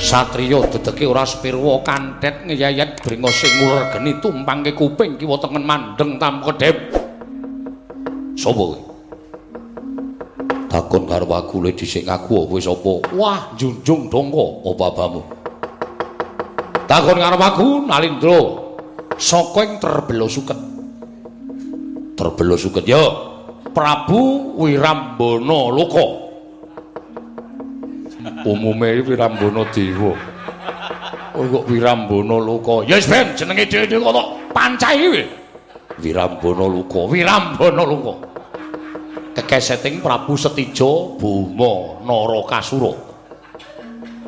Satriya dedeke ora sepirwa kanthet ngeyayat brengose nguler geni tumpangke kuping kiwa tengen mandeng tanpa kedhep. Sapa kowe? Takon karo aku le dhisik ngaku kowe sapa? Wah, junjung dongko apa abamu? Takon karo aku Nalindra saka ing Terbela Suket. Terbela Suket ya. Prabu Wirambana Loka. Umume Wirambana Dewa. Oh kok Wirambana Loka. Ya wis ben jenenge dhewe-dhewe kok tok pancahi kowe. Wirambana Loka, Wirambana Loka. Kekeseting Prabu Setija Boma Narakasura.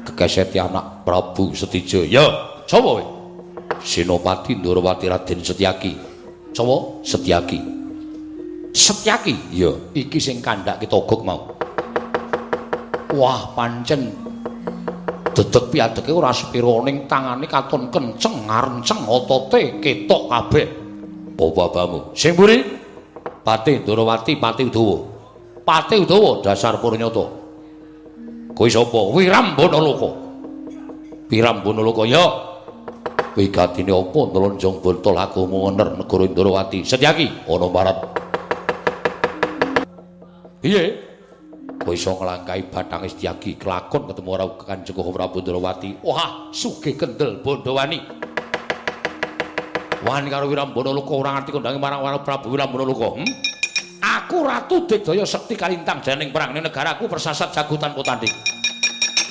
Kekeseti anak Prabu Setija. Ya, sapa kowe? Senopati Ndorowati Raden Setyaki. Sapa? Setyaki. Setyaki? Ya, iki sing kandhake Togog mau. Wah, pancen dedeg piadeke ora sepira ning tangane katon kenceng ngarenceng otote ketok kabeh. Apa abamu? Sing mburi? Patih Ndorowati, Patih Udawa. Patih Udawa dasar purnyata. Kowe sapa? Wirambana Loka. Wirambana Loka ya. Wigatine apa nlonjong bontol agama ngener negara Ndorowati? Setyaki ana barat. Piye? Kowe iso nglangkahi bathange Setyaki kelakon ketemu ora Kanjeng Prabu Ndorowati. Wah, sugih kendel Bondowani. Wani karo Wirambana Loka ora ngerti kondange marang Prabu Wirambana Loka. Aku Ratu Digdaya Sekti Kalintang janing perang ning negaraku persasat jago tanpa tanding.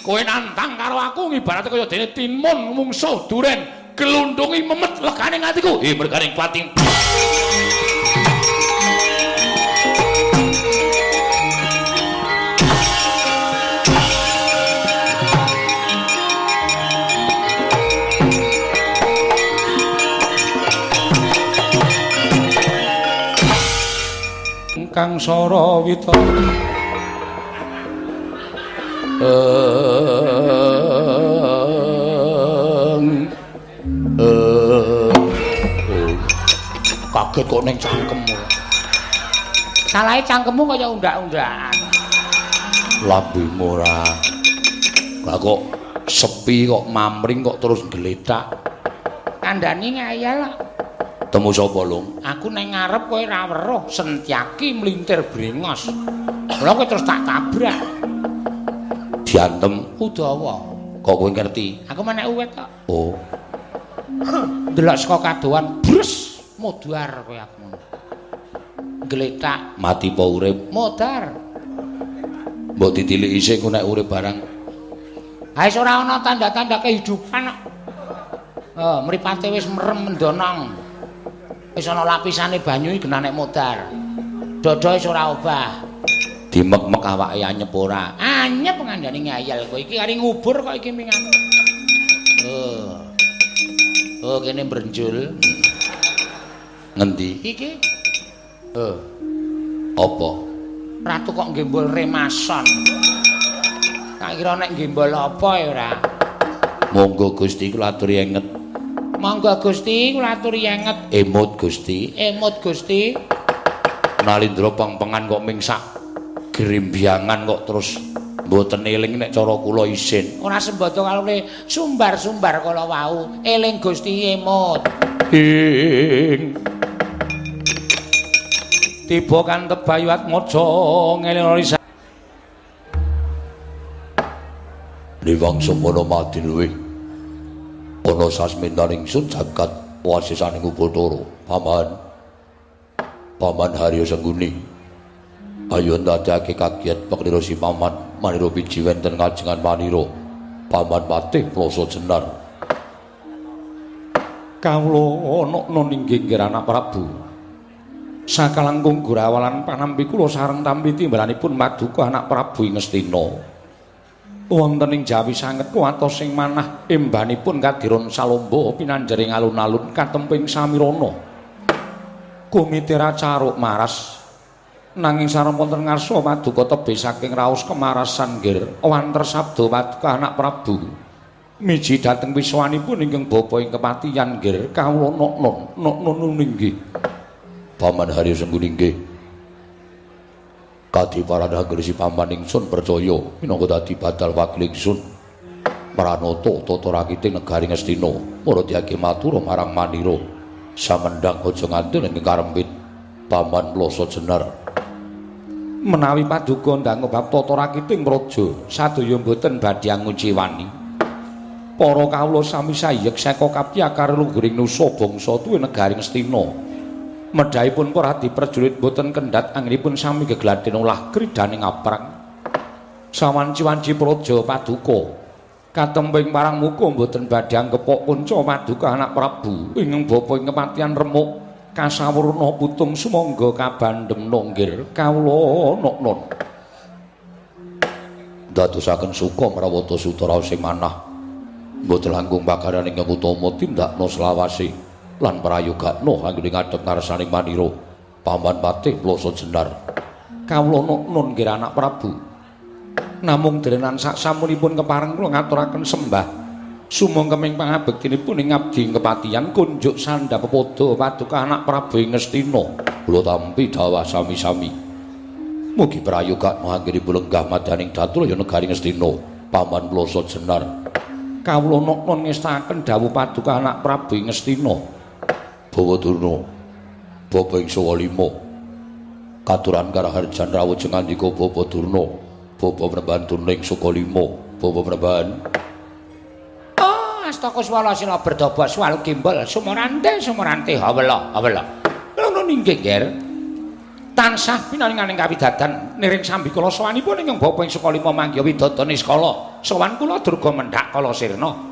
Kowe nantang karo aku ngibarate kaya dene timun mungsuh duren gelundungi memet legane atiku. Merganing pati. Kang Sarawita kaget kok ning cangkemmu. Salahe cangkemmu kaya undak-undakan. Lambemu ora. Lah kok sepi kok mamring kok terus gletak. Kandhani ngayal kok. Temu sapa, Lung? Aku neng ngarep kowe ora weruh, Setyaki mlintir brengos. Lha kowe terus tak tabrak. Diantem Udawa. Kok kowe ngerti? Aku menek uwit kok. Oh. Delok saka kadohan, brus, modar kowe aku. Gletak. Mati apa urip? Modar. Mbok ditiliki isih ku nek urip barang. Ha wis ora ana tanda-tanda kehidupan kok. Oh, mripate wis merem mendonong. Wis ana lapisane banyu iki genah nek modar. Dada wis ora obah. Dimek-mek awake anyep ora? Anyep ngandani ngayal kowe iki kari ngubur kok iki mingan. Oh. Oh kene brenjul. Ngendi? Iki. Oh. Apa? Ratu kok nggembol remason. Tak kira nek nggembol apa ya ora. Monggo Gusti kula aturi enget. Monggo Gusti kula aturi enget. Emut Gusti. Emut Gusti. Nalindra pengpengan kok mingsak grimbiangan kok terus mboten eling nek cara kula isin. Ora sembodo kalune sumbar-sumbar kala wau. Eling Gusti emut. Ing tiba kantep Bayu Atmaja ngeling risa. Liwang semono madin luwih. Ana sasmintaning sun jagat wasisaning Upacara. Paman. Paman Haryo Sengguni. Ayo ndadekake kagiat peklira si paman manira biji wenten ngajengan manira. Paman patih Plasa Jenar. Kawula ana ninggih anak Prabu. Sakalangkung gurawalan panampi kula sareng tampi timbalanipun paduka anak Prabu ing Ngastina. Wonten ing Jawi sanget kuwatos sing manah embanipun kadiron salomba pinanjering alun-alun katemping samirana. Kumitira caruk maras nanging sareng wonten ngarsa paduka tebih saking raos kemarasan nggir wanter sabda paduka anak Prabu. Miji dhateng wiswanipun ingkang bapa ing kepatihan nggir kawula noknon noknon inggih. Paman Haryo Sengguni nggih. Kadiparan si paman ingsun percaya minangka dadi badal wakil ingsun. Pranata tata rakiting negari Ngastina Maradyake matur marang Manira samendhang aja nganti ing karempit Paman Ploso Jenar. Menawi paduka ndang bab tata rakiting praja sadaya mboten badhe nguciwani. Para kawula sami sayek seka kapya karo luhuring nusa bangsa tuwin negari Ngastina. Medhahipun para adi prajurit mboten kendhat anggenipun sami gegladhen olah kridaning aprang. Sawanci-wanci praja paduka katemping parang muka mboten badhe anggepok kunca paduka anak Prabu ingkang bapa ing kepatihan remuk kasawurna putung sumangga kabandhem nonggir kawula noknon. Dadosaken suka mrawata suta raos sing manah mboten langkung pakaryan ingkang utama tindakna selawase lan prayogakna anggone ngadhep ngarsaning Manira Paman Patih Ploso Jenar. Kawula noknon nggir anak Prabu. Namung derenan sak samunipun kepareng kula ngaturaken sembah sumangkeming pangabektinipun ing abdi kepatihan kunjuk sandha pepadha paduka anak Prabu ing Ngastina. Kula tampi dawah sami-sami. Mugi prayogakna anggenipun lenggah madyaning datulaya negari Ngastina Paman Ploso Jenar. Kawula noknon ngestakaken dawuh paduka anak Prabu ing Ngastina. Bawa Durna bapa ing sawa lima katuran karaharjan rawuh jengandika Bapa Durna bapa Premban Durna ing Sukalima bapa Premban. Oh astaka swala sila berdaba swalu gimbal sumorante sumorante hawela hawela. Ngono inggih Nger. Tansah pinaringaning kawidadan niring sambikala sowanipun ingkang bapa ing Sukalima manggiha widada niskala. Sowan kula durga mendhak kala sirna.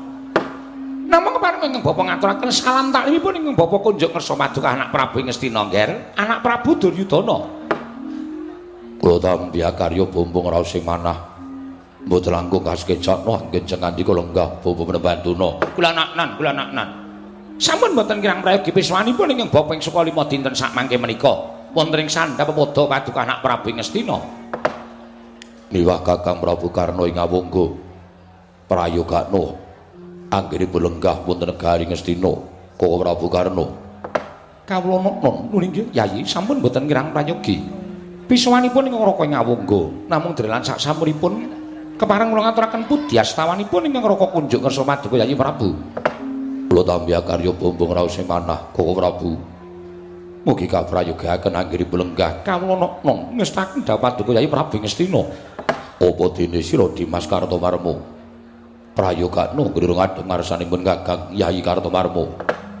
Namung kepareng ingkang bapa ngaturaken salam taklimipun ingkang bapa kunjuk ngersa paduka anak Prabu ing Ngastina Nger, anak Prabu Duryudana. Kula tampi akarya bumbung raos sing manah mboten langkung kasekecakna anggen cengandika lenggah bapa Prembantuna. Kula naknan, kula naknan. Sampun mboten kirang prayogi piswanipun ingkang bapa ing Sukalima dinten sakmangke menika wonten ing sandha pepadha paduka anak Prabu ing Ngastina. Miwah Kakang Prabu Karna ing Awangga prayogakna anggenipun lenggah wonten negari Ngastina Koko Prabu Karna. Kawula noknon nuwun inggih Yayi sampun mboten kirang prayogi. Piswanipun ingkang Raka ing Awangga namung drelan sak samunipun kepareng kula ngaturaken pudyastawanipun ingkang Raka kunjuk ngersa paduka Yayi Prabu. Kula tampi akarya bumbung raos sing manah Koko Prabu. Mugi kaprayogaken anggenipun lenggah kawula noknon ngestaken dawuh paduka Yayi Prabu Ngastina. Apa dene sira Dimas Kartomarma? Prayogakna nggih ngadhep ngarsanipun Kakang Yayi Kartomarma.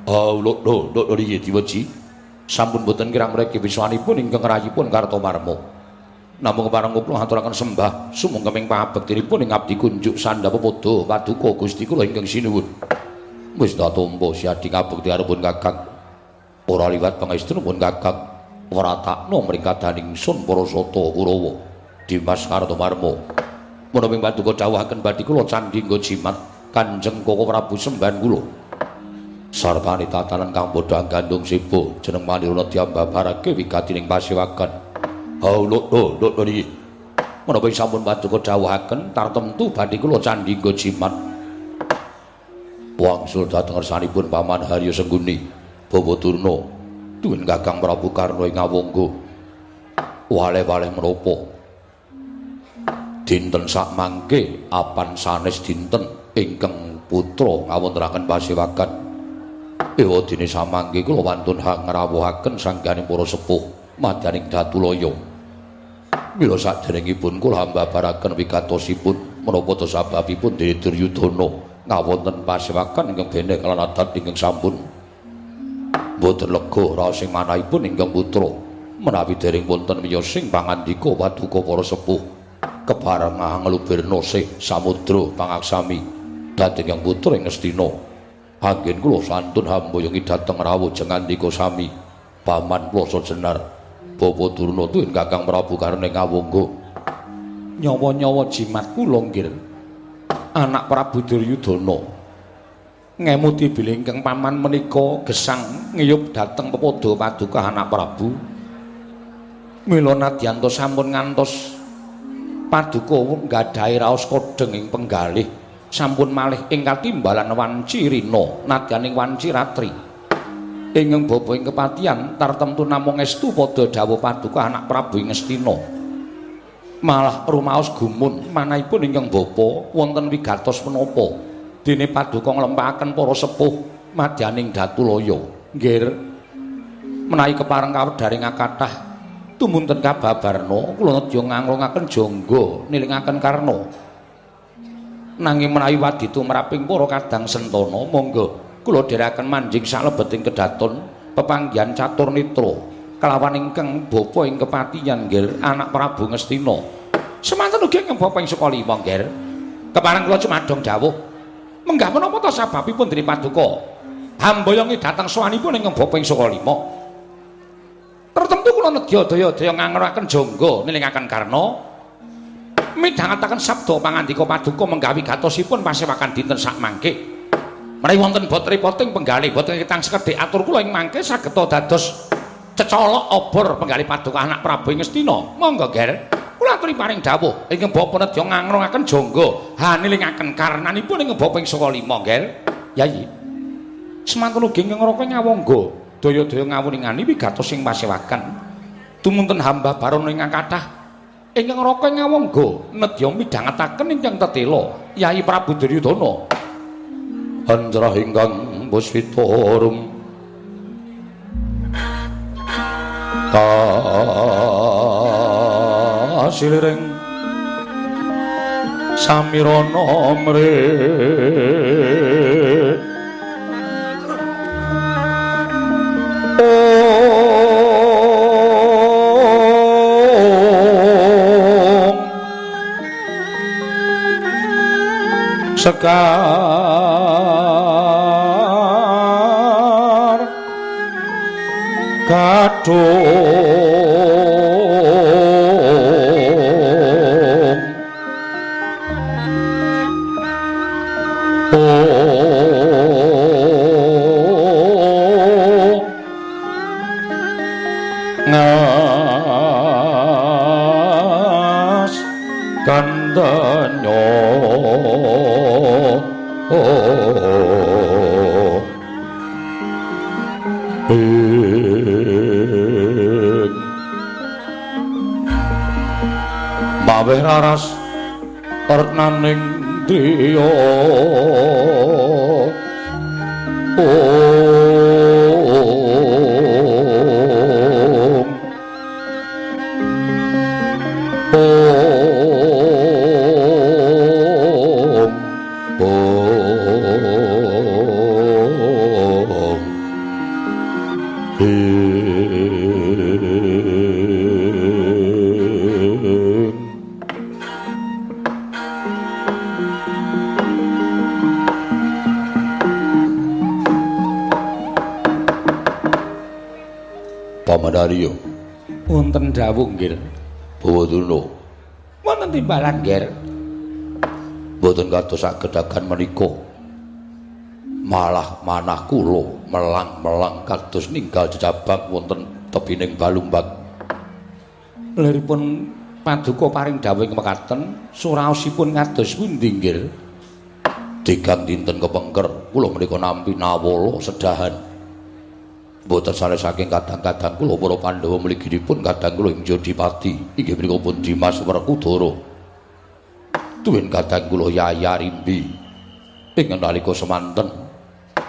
Ah lho lho lho riyi diweji. Sampun boten kirang mriki wiswanipun ingkang rayipun Kartomarma. Namung kepareng kula ngaturaken sembah sumangkeming pangabektinipun ing abdi kunjuk sandha pepadha paduka Gusti kula ingkang sinuwun. Wis ta tampa siadi ngabekti arepun Kakang. Ora liwat pangestunipun Kakang wratakna mringkadaning sun para sata Kurawa Dimas Kartomarma. Menawi paduka dawuhaken badhe kula candhi nggo jimat Kanjeng Koko Prabu sembahan kula. Sartane tatanan kang padha gandung sibo jeneng Manirana diambabarake wigatining pasewakan. Ha lho lho lho iki. Menawi sampun paduka dawuhaken tartemtu badhe kula candhi nggo jimat. Wangsul dhateng ngersanipun Paman Haryo Sengguni Bawa Durna tuwin Kakang Prabu Karna ing Awangga. Waleh-waleh menapa dinten sakmangke apan sanes dinten ingkang putra ngawontenaken pasewakan. Ewa dene samangke kula wantun hak ngrawuhaken sangganing para sepuh madyaning Datulaya. Mila saderengipun kula hambabaraken wigatosipun menapa ta sababipun dene Duryudana ngawonten pasewakan ingkang bene kalan adat ingkang sampun mboten lega raos sing manahipun ingkang putra menawi dereng wonten miyosing pangandika paduka para sepuh kepareng nglubirna sih samudra pangaksami dhateng ingkang putra ing Ngastina. Anggen kula santun hamboyongi dhateng rawuh jengandika sami Paman Ploso Jenar Bapa Durna tuwin Kakang Prabu Karna ing Awangga. Nyawa-nyawa jimat kula nggir anak Prabu Duryudana ngemuti bilih ingkang paman menika gesang ngiyup dhateng pepadha paduka anak Prabu. Mila nadyanta sampun ngantos paduka nggadahi raos kodheng ing penggalih sampun malih ing katimbalan wanci rina nadyaning wanci ratri. Ingkang bapa ing kepatihan tartemtu namung estu padha dawuh paduka anak Prabu ing Ngastina. Malah rumaos gumun manahipun ingkang bapa wonten wigatos menapa dene paduka nglempakaken para sepuh madyaning Datulaya. Nggih. Menawi kepareng kawedharing kathah tumunten kababarna kula nedya nganglungaken jangga nilingaken karna. Nanging menawi wadi tumraping para kadang sentana monggo kula dherekaken manjing salebeting kedaton pepanggihan catur netra kelawan ingkang bapa ing kepatihan nggih anak Prabu Ngastina. Semanten ugi ingkang bapa ing Sukalima nggih. Kepareng kula cumadong dawuh menggah menapa ta sababipun dene paduka hamboyongi dhateng sowanipun ingkang bapa ing Sukalima. Tertentu kula nedya daya-daya ngangrokaken jangga nilingaken karna midhangetaken sabda pangandika paduka menggah wigatosipun pasewakan dinten sakmangke. Menawi wonten bot repoting penggalih boten ketang sekedhik atur kula ing mangke sageta dados cecolok obor penggalih paduka anak Prabu Ngastina. Monggo Ger, kula aturi paring dawuh ingkang bapa nedya ngangrokaken jangga hanilingaken karnanipun ingkang bapa ing Sukalima Ger. Yayi. Semanten ugi ingkang raka nyawangga daya-daya ngawuningani wigatos ing pasewakan. Tumunten hamba barono ingkang kathah ingkang raka nyawangga nedya midhangetaken ingkang tetela Yayi Prabu Duryudana. Anjrah ingkang puspita rum kasiliring samirana mre sekar kadung ngas kandanyo maweh raras retnaning driya Pamanarya wonten dawuh nggih. Bawaduna wonten timbalan nggih. Mboten kados sagedagan menika. Malah manah kula melang-melang kados ninggal jejabang wonten tebining Balumbang. Liripun paduka paring dawuh mekaten suraosipun kados pundi nggih? Tigang dinten kepengker kula menika nampi nawala sedahan. Mboten sanes saking kadang-kadang kula para Pandhawa mliginipun kadang kula ing Jodipati inggih menika pun Dimas Werkudara. Tuwin kadang kula Yaya Rimbi ing nalika semanten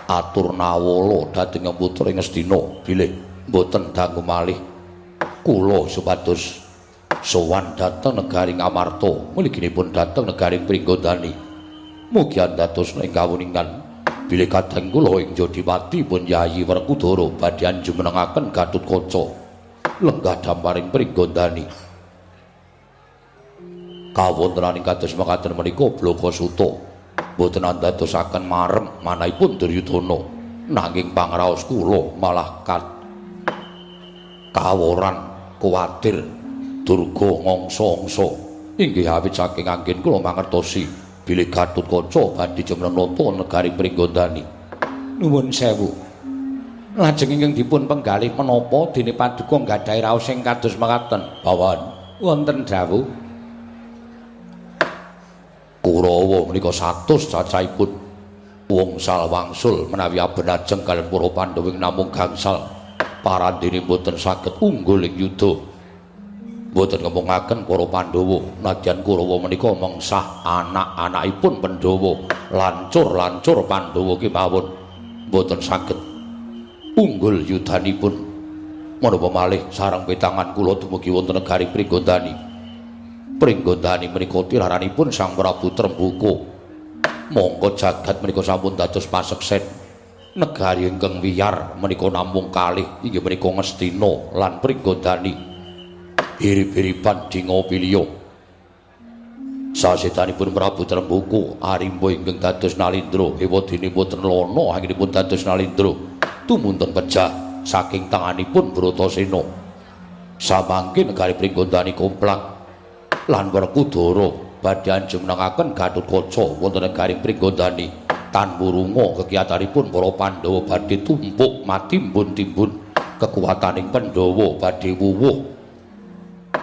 atur nawala dhateng putra Ngastina bilih mboten dangu malih kula supados sowan dhateng negari Ngamarta mliginipun dhateng negari Pringgondani. Mugi andados ing kawuningan bilih kadang kula ing Jodipati pun Yayi Werkudara badhe anjumenengaken Gatotkaca lenggah damparing Pringgondani. Kawontenaning kados mekaten menika Blaka Suta mboten andadosaken marem manahipun Duryudana nanging pangraos kula malah kaworan kuwatir durga ngangsa-angsa inggih awit saking anggen kula mangertosi bilih Gatotkaca badhe jumeneng nata negari Pringgondani. Nuwun sewu. Lajeng ingkang dipun penggalih menapa dene paduka nggadahi raos sing kados mekaten? Bawan wonten dawuh. Kurawa menika 100 cacahipun wongsal wangsul menawi abenajeng kaliyan para Pandhawa namung gangsal parandene mboten saged unggul ing yuda. Mboten ngemungaken para Pandhawa, nadyan Kurawa menika mengsah anak-anakipun Pandhawa, lancur-lancur Pandhawa kemawon mboten saged unggul yudanipun. Menapa malih sareng petangan kula dumugi wonten negari Pringgondani. Pringgondani menika tiraranipun Sang Prabu Trembuka. Mongko jagat menika sampun dados paseksen. Negari ingkang wiyar menika namung kalih, inggih menika Ngastina lan Pringgondani. Hirip-hiripan Dingopilya. Sasedanipun Prabu Trembuka arimba ingkang dados Nalindra, ewadene boten lana anggenipun dados Nalindra tumunten pejah saking tanganipun Bratasena. Samangke negari Pringgondani komplang lan Werkudara badhe anjumenengaken Gatotkaca wonten negari Pringgondani. Tan wurunga kekiyatanipun para Pandhawa badhe tumpuk matimbun-timbun, kekuwataning Pandhawa badhe wuwuh.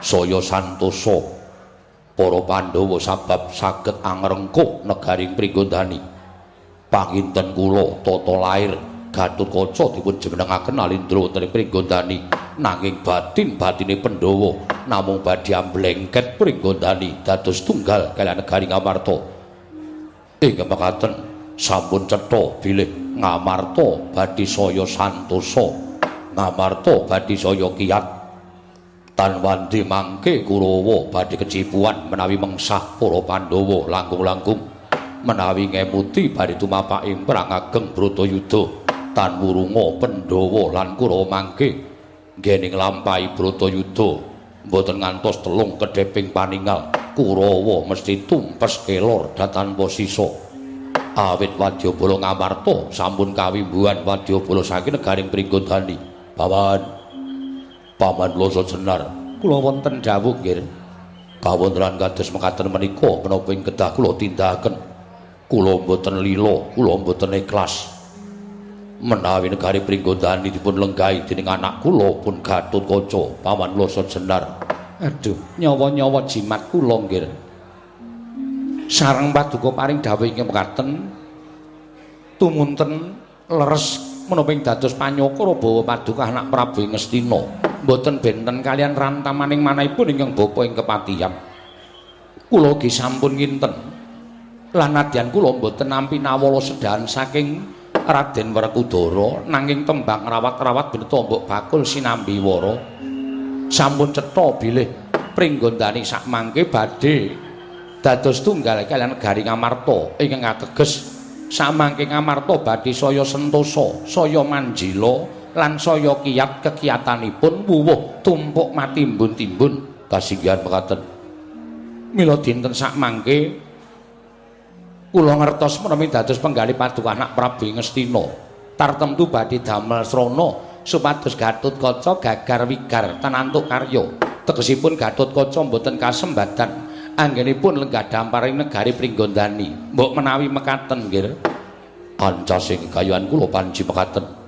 Saya santosa para Pandhawa sabab saged angrengkuh negari Pringgondani. Panginten kula tata lair Gatotkaca dipun jumenengaken Nalindra wonten ing Pringgondani, nanging batin-batine Pandhawa namung badhe amblengket Pringgondani dados tunggal kaliyan negari Ngamarta. Ing mekaten sampun cetha bilih Ngamarta badhe saya santosa, Ngamarta badhe saya kiyat. Tan wandi mangke Kurawa badhe kecipuan menawi mengsah para Pandhawa langkung-langkung menawi ngemuti badhe tumapak ing perang ageng Bratayuda. Tan wurunga Pandhawa lan Kurawa mangke nggene nglampahi Bratayuda mboten ngantos telung kedheping paningal. Kurawa mesti tumpes kelor tanpa sisa. Awit wadyabala Ngamarta sampun kawimbuhan wadyabala saking negaring Pringgondani. Paman, Paman Loso Jenar, kula wonten dawuh nggih. Kawontenan kados mekaten menika menapa ing kedah kula tindakaken. Kula mboten lila, kula mboten ikhlas. Menawi negari Pringgondani dipun lenggahi dening anak kula pun Gatotkaca, Paman Loso Jenar. Aduh, nyawa-nyawa jimat kula nggih. Sareng paduka paring dawuh ingkang mekaten tumunten leres menapa ing dados panyokara bawa paduka anak Prabu Ngastina. Mboten benten kaliyan rantamaning manahipun ingkang bapa ing kepatihan. Kula ugi sampun nginten. Lan nadyan kula mboten nampi nawala sedahan saking Raden Werkudara, nanging tembang rawat-rawat beneta mbok bakul sinambi wara. Sampun cetha bilih Pringgondani sakmangke badhe dados tunggal kaliyan negari Ngamarta ingkang ateges samangke Ngamarta badhe saya sentosa, saya manjila lan saya kiyat kekiyatanipun wuwuh tumpuk matimbun-timbun. Kasinggihan mekaten. Mila dinten sakmangke kula ngertos menawi dados penggalih paduka anak Prabu Ngastina. Tartemtu badhe damel srana supados Gatotkaca gagar wigar tanantuk karya. Tegesipun Gatotkaca mboten kasembadan anggenipun lenggah damparing negari Pringgondani. Mbok menawi mekaten nggih. Ancasing gayuhan kula panji mekaten.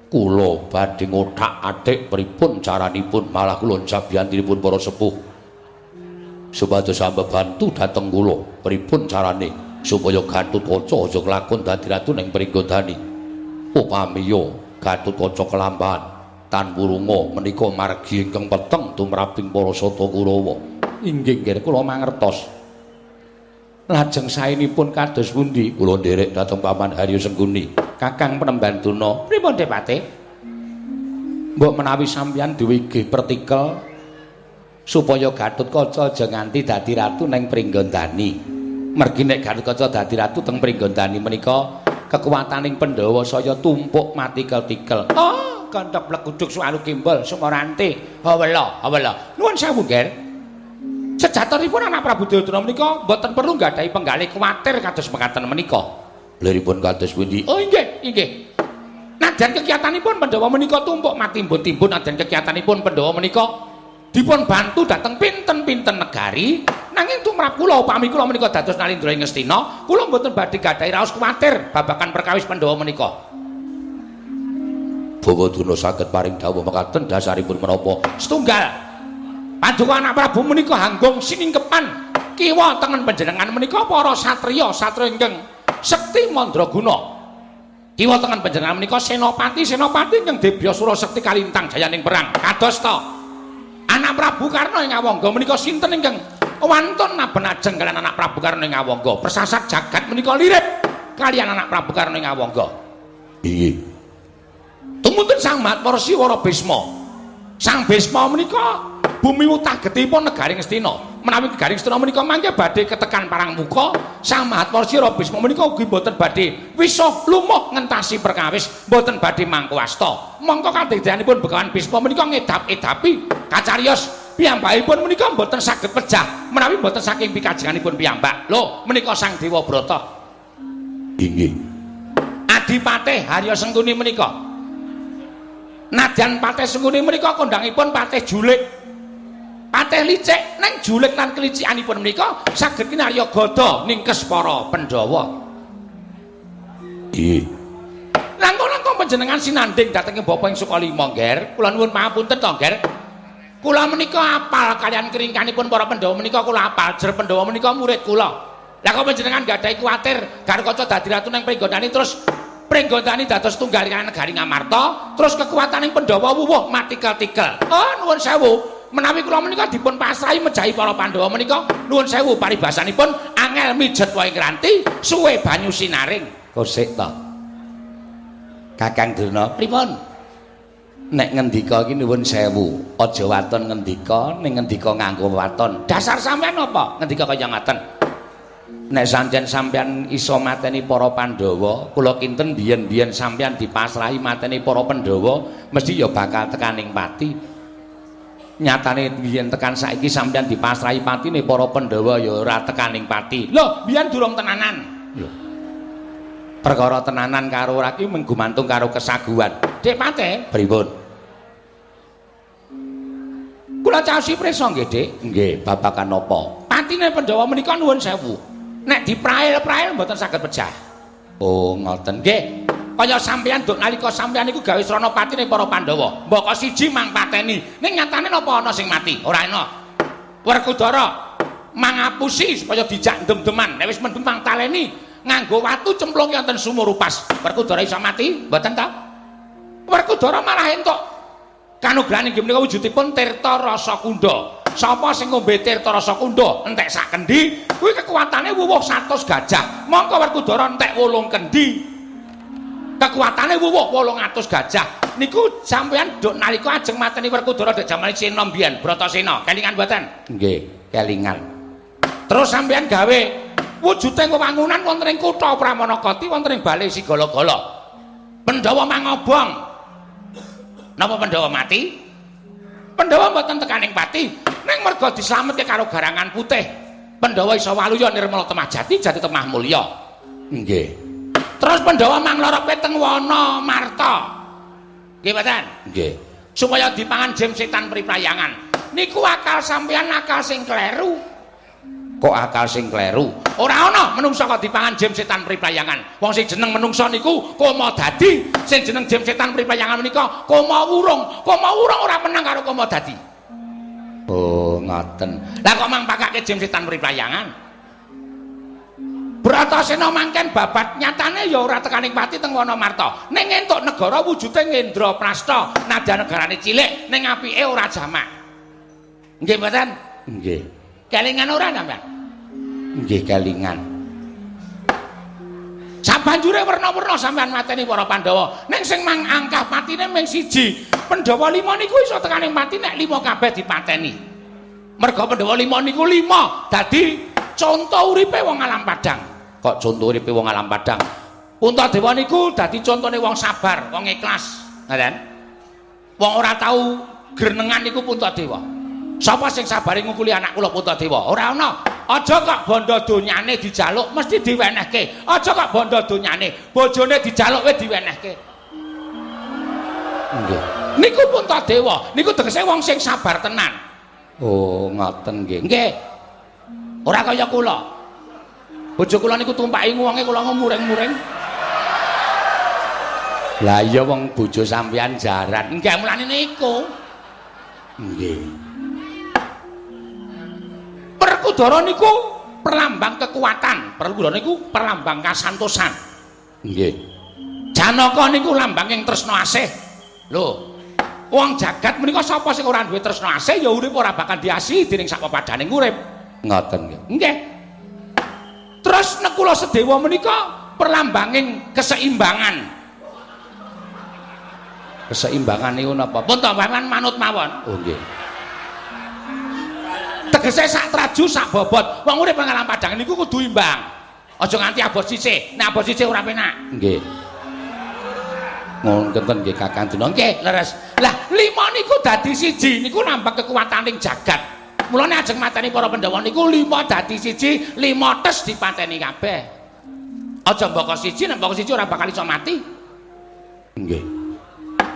Kula badhe ngothak-athik pripun caranipun, malah kula jabiyantinipun para sepuh supados ambebantu dhateng kula pripun carane supaya Gatotkaca aja kelakon dadi ratu ning Pringgondani. Upamiya Gatotkaca kelampahan tan wurunga menika margi ingkang peteng tumraping para sata Kurawa. Inggih nggih kula mangertos. Lajeng saenipun kados pundi? Kula nderek dhateng Paman Haryo Sengkuni, Kakang Penemban Duna. Pripun Depate? Mbok menawi sampeyan duwe pertikel supaya Gatotkaca aja nganti dadi ratu ning Pringgondani. Mergi nek Gatotkaca dadi ratu teng Pringgondani menika kekuwataning Pandhawa saya tumpuk matikel-tikel. Oh, kanthep pleguduk sualu gimbal sumarante. Hawela, hawela. Nuwun sewu, Nger. Sejatonipun anak Prabu Duryudana menika mboten perlu nggadahi penggalih kuwatir kados mekaten menika. Liripun kados pundi? Oh inggih, inggih. Nadyan kekiyatanipun Pandhawa menika tumpuk matimbun-timbun, nadyan kekiyatanipun Pandhawa menika dipun bantu dhateng pinten-pinten negari, nanging tumrap kula upami kula menika dados Nalindra ing Ngastina, kula mboten badhe gadahi raos kuwatir babagan perkawis Pandhawa menika. Bawa Durna saged paring dawuh mekaten dasaripun menapa? Setunggal. Paduka anak Prabu menika hanggung siningkepan kiwa tengen panjenengan menika para satriya satriya ingkang sekti mandraguna. Kiwa tengen panjenengan menika senopati senopati ingkang debya sura sekti kalintang jayaning perang. Kados ta anak Anak Prabu Karna ing Awangga menika sinten ingkang wantun naben ajeng kaliyan anak Prabu Karna ing Awangga. Persasat jagat menika lirip kaliyan anak Prabu Karna ing Awangga. Inggih. Tumunten Sang Mahatmara Siwara Bisma. Sang Bisma menika bumi wutah getihipun negari Ngastina. Menawi negari Ngastina menika mangke badhe ketekan parang muka, Sang Mahatmara Sira Bisma menika ugi boten badhe wisuh lumuh ngentasi perkawis, boten badhe mangku asta. Mongko kadegdanipun Begawan Bisma menika ngedap-edapi kacariyos piyambakipun menika boten saged pejah menawi boten saking pikajenganipun piyambak. Lho, menika Sang Dewa Brata. Inggih. Adipatih Harya Sengkuni menika. Nadyan Patih Sengkuni menika kondhangipun Patih Julik. Patih licik neng julik lan kelicikanipun menika saged kinarya gada ningkes para Pandhawa. Nggih. Langkung-langkung panjenengan sinandhing dhateng Bapak ing Sukalima, Ngger. Kula nuwun pangapunten to, Ngger. Kula menika apal kaliyan keringkanipun para Pandhawa menika kula apal. Jer Pandhawa menika murid kula. Lah kok panjenengan gadahi kuwatir Garukaca dadi ratu neng Pringgondani terus Pringgondani dados tunggal kaliyan negari Ngamarta, terus kekuataning Pandhawa wuwuh matikel-tikel. Oh, nuwun sewu. Menawi kula menika dipun pasrahi mejahi para Pandhawa menika nuwun sewu paribasanipun angel mijet wae ngranti suwe banyu sinaring. Kosik to. Kakang Durna, pripun? Nek ngendika iki nuwun sewu, aja waton ngendika, ning ngendika nganggo waton. Dasar sampean apa? Ngendika kaya ngaten. Nek sancen sampean iso mateni para Pandhawa, kula kinten biyen-biyen sampean dipasrahi mateni para Pandhawa, mesti ya bakal tekaning pati. Nyatane biyen tekan saiki sampeyan dipasrahi patine para Pandhawa ya ora tekaning pati. Lho, biyen durung tenanan. Lho. Perkara tenanan karo ora ki gumantung karo kesaguhan. Dik Patih, pripun? Kula caosi prisa nggih, Dik? Nggih, babagan napa? Patine Pandhawa menika nuwun sewu. Nek diprail-prail mboten saged pejah. Oh, ngoten. Nggih. Kaya sampeyan duk nalika sampeyan niku gawe srana patine para Pandhawa. Mbaka siji mang pateni. Ning nyatane napa ana sing mati? Ora ana. Werkudara mangapusi supaya dijak ndem-deman. Nek wis mendem mang taleni nganggo watu cemplunge wonten sumur upas. Werkudara iso mati? Mboten ta? Werkudara malah entuk kanugrahan inggih menika wujudipun Tirta Rasa Kunda. Sapa sing ngombe Tirta Rasa Kunda entek sak kendi, kuwi kekuatane wuwuh 100 gajah. Mongko Werkudara entek 8 kendi. Kekuatane wuwuh 800 gajah. Niku sampeyan duk nalika ajeng mateni Werkudara dek jamane Sena mbiyen, Bratasena. Kelingan mboten? Nggih, kelingan. Terus sampeyan gawe wujuding wewangunan wonten ing kutha Pramanakati wonten ing Balai Sigala-gala. Pandhawa mangobong. Napa Pandhawa mati? Pandhawa mboten tekaning pati, ning merga dislametke karo garangan putih. Pandhawa iso waluya nirmala temah jati, jati temah mulya. Nggih. Terus Pandhawa manglorope teng wana Marta. Nggih mboten? Nggih. Supaya dipangan jim setan priprayangan. Niku akal sampeyan akal sing kleru. Kok akal sing kleru? Ora ana menungsa kok dipangan jim setan priprayangan. Wong sing jeneng menungsa niku koma dadi, sing jeneng jim setan priprayangan menika koma wurung. Koma wurung ora menang karo koma dadi. Oh, ngoten. Lah kok mang pakake jim setan priprayangan? Bratasena mangken babat nyatane ya ora tekaning pati teng wana Marta. Ning entuk negara wujude Ngendraprasta, nadyan negarane cilik ning apike ora jamak. Nggih mboten? Nggih. Kelingan ora sampean? Nggih kelingan. Sabanjure werna-werna sampean mateni para Pandhawa. Ning sing mang angkah patine mung siji. Pandhawa 5 niku iso tekaning pati nek 5 kabeh dipateni. Merga Pandhawa 5 niku 5 dadi conto uripe wong alam padang. Kok conto uripe wong alam padang? Puntadewa niku dadi contone wong sabar, wong ikhlas. Ngoten. Wong ora tau grenengan niku Puntadewa. Sapa sing sabare ngukuli anak kula Puntadewa? Ora ana. Aja kok bondo donyane dijaluk mesti diwenehke. Aja kok bondo donyane, bojone dijaluk wis diwenehke. Nggih. Niku Puntadewa, niku tegese wong sing sabar tenan. Oh, ngoten nggih. Nggih. Ora kaya kula. Bojo kula niku tumpaki wonge kula muring-muring. Lah iya wong bojo sampeyan jaran. Nggih, mulane niku. Nggih. Werkudara niku perlambang kekuatan, Werkudara niku perlambang kasantosan. Nggih. Janaka niku lambang ing tresna asih. Lho. Wong jagat menika sapa sing ora duwe tresna asih ya urip ora bakal diasihi dening sak pepadaning urip. Ngoten nggih. Nggih. Terus Nekula Sedewa menika perlambanging keseimbangan. Keseimbangan niku napa? Pun to paman manut mawon. Oh nggih. Tegese sak traju sak bobot. Wong urip nang alam padang niku kudu imbang. Aja nganti abot sisih. Nek abot sisih ora penak. Nggih. Ngoten nggih Kakang Durna. Nggih, leres. Lah, lima niku dadi siji niku nambah kekuataning jagat. Mulane ajeng mateni para Pandhawa niku lima dadi siji, lima tes dipateni kabeh. Aja mbaka siji, nek mbaka siji ora bakal iso mati. Nggih.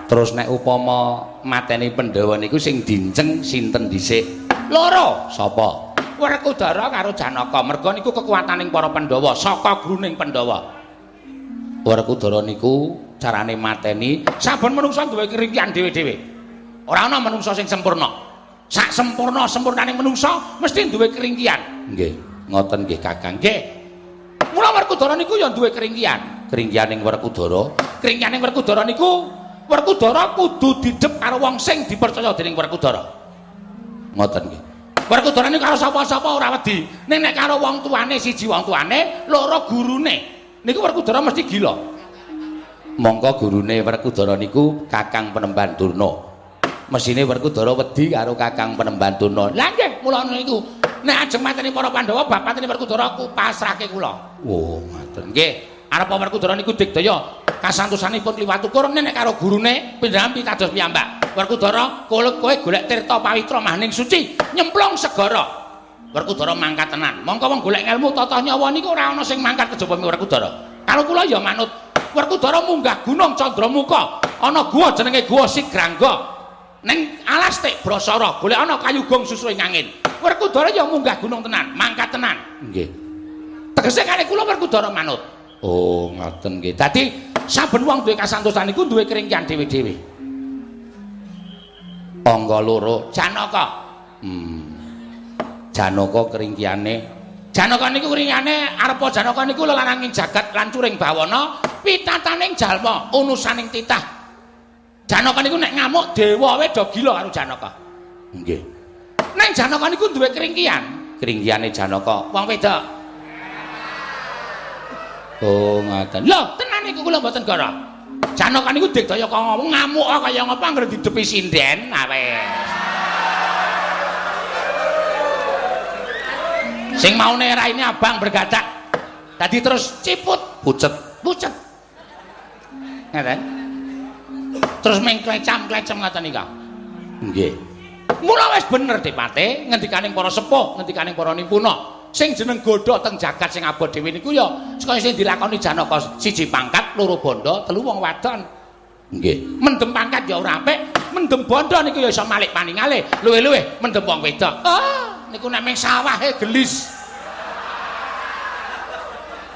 Terus nek upama mateni Pandhawa niku sing dinceng sinten dhisik? Loro. Sapa? Werkudara karo Janaka. Merga niku kekuataning para Pandhawa, saka gruning Pandhawa. Werkudara niku carane mateni saben manungsa duwe keringkian dhewe-dhewe. Ora ana manungsa sing sempurna. Sak sempurna-sempurnaning manungsa mesti duwe keringkian. Nggih, ngoten nggih Kakang. Nggih. Mula Werkudara niku ya duwe keringkian. Keringkianing Werkudara, keringkianing Werkudara niku Werkudara kudu didhep karo wong sing dipercaya dening Werkudara. Ngoten nggih. Werkudara niku karo sapa-sapa ora wedi. Ning nek karo wong tuane siji wong tuane, loro gurune. Niku Werkudara mesti gila. Mongko gurune Werkudara niku Kakang Penemban Durna. Mesine Werkudara wedi karo Kakang Penemban Durna. Lah nggih, mula niku nek ajeng mateni para Pandhawa bab mateni Werkudara ku pasrahke kula. Oh, ngoten. Nggih, arep Werkudara niku digdaya kasantosanipun kliwat ukur nek karo gurune pindhahan pitados piyambak. Werkudara kowe golek tirta pawitra mahning suci, nyemplung segara. Werkudara mangkat tenan. Mongko wong golek ngelmu tata nyawa niku ora ana sing mangkat kejaba Werkudara. Karo kula ya manut. Werkudara munggah gunung Candramuka, ana guwa jenenge Guwa Sigrangga. Ning alas Tek Brasara golek ana kayu gong susu ing angin. Werkudara ya munggah gunung tenan, mangkat tenan. Nggih. Tegese kali kula Werkudara manut. Oh, ngoten nggih. Dadi saben wong duwe kasantosan niku duwe keringkian dhewe-dhewe. Angka loro Janaka. Janaka keringkiane. Janaka niku keringkiane arepa Janaka niku lelananging jagat lan curing bawana, pitataning jalma, unusaning titah. Janaka niku nek ngamuk dewa wae do gila karo Janaka. Nggih. Ning Janaka niku duwe keringkian. Keringkiane Janaka wong wedok. Oh, ngoten. Lho, tenan niku kula mboten gara. Janaka niku digdaya kaya ngomong ngamuk kaya ngapa anggere didepi sinden, ah wis. Sing maune raine abang bergadak. Dadi terus ciput, pucet, pucet. Ngoten. Terus ming klecam-klecem ngoten nika. Nggih. Mula wis bener Depate ngendikaning para sepuh, ngendikaning para nipuna. Sing jeneng godha teng jagat sing abot dhewe niku ya kaya sing dilakoni Janaka, siji pangkat, loro bondo, telu wong wadon. Nggih. Mendem pangkat ya ora apik, mendem bondo niku ya iso malik paningale, luwih-luwih mendem wong wedok. Ah, niku nek ming sawahe gelis.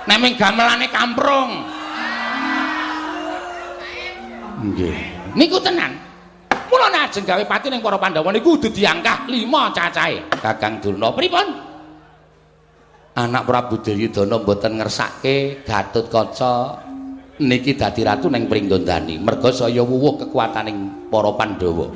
Nek ming gamelane kamprung. Nggih. Niku tenan. Mula nek ajeng gawe pati ning para Pandhawa niku kudu diangkah 5 cacahe. Kakang Durna pripun? Anak Prabu Duryudana mboten ngersake Gatotkaca niki dadi ratu ning Pringgondani. Merga saya wuwuh kekuataning para Pandhawa.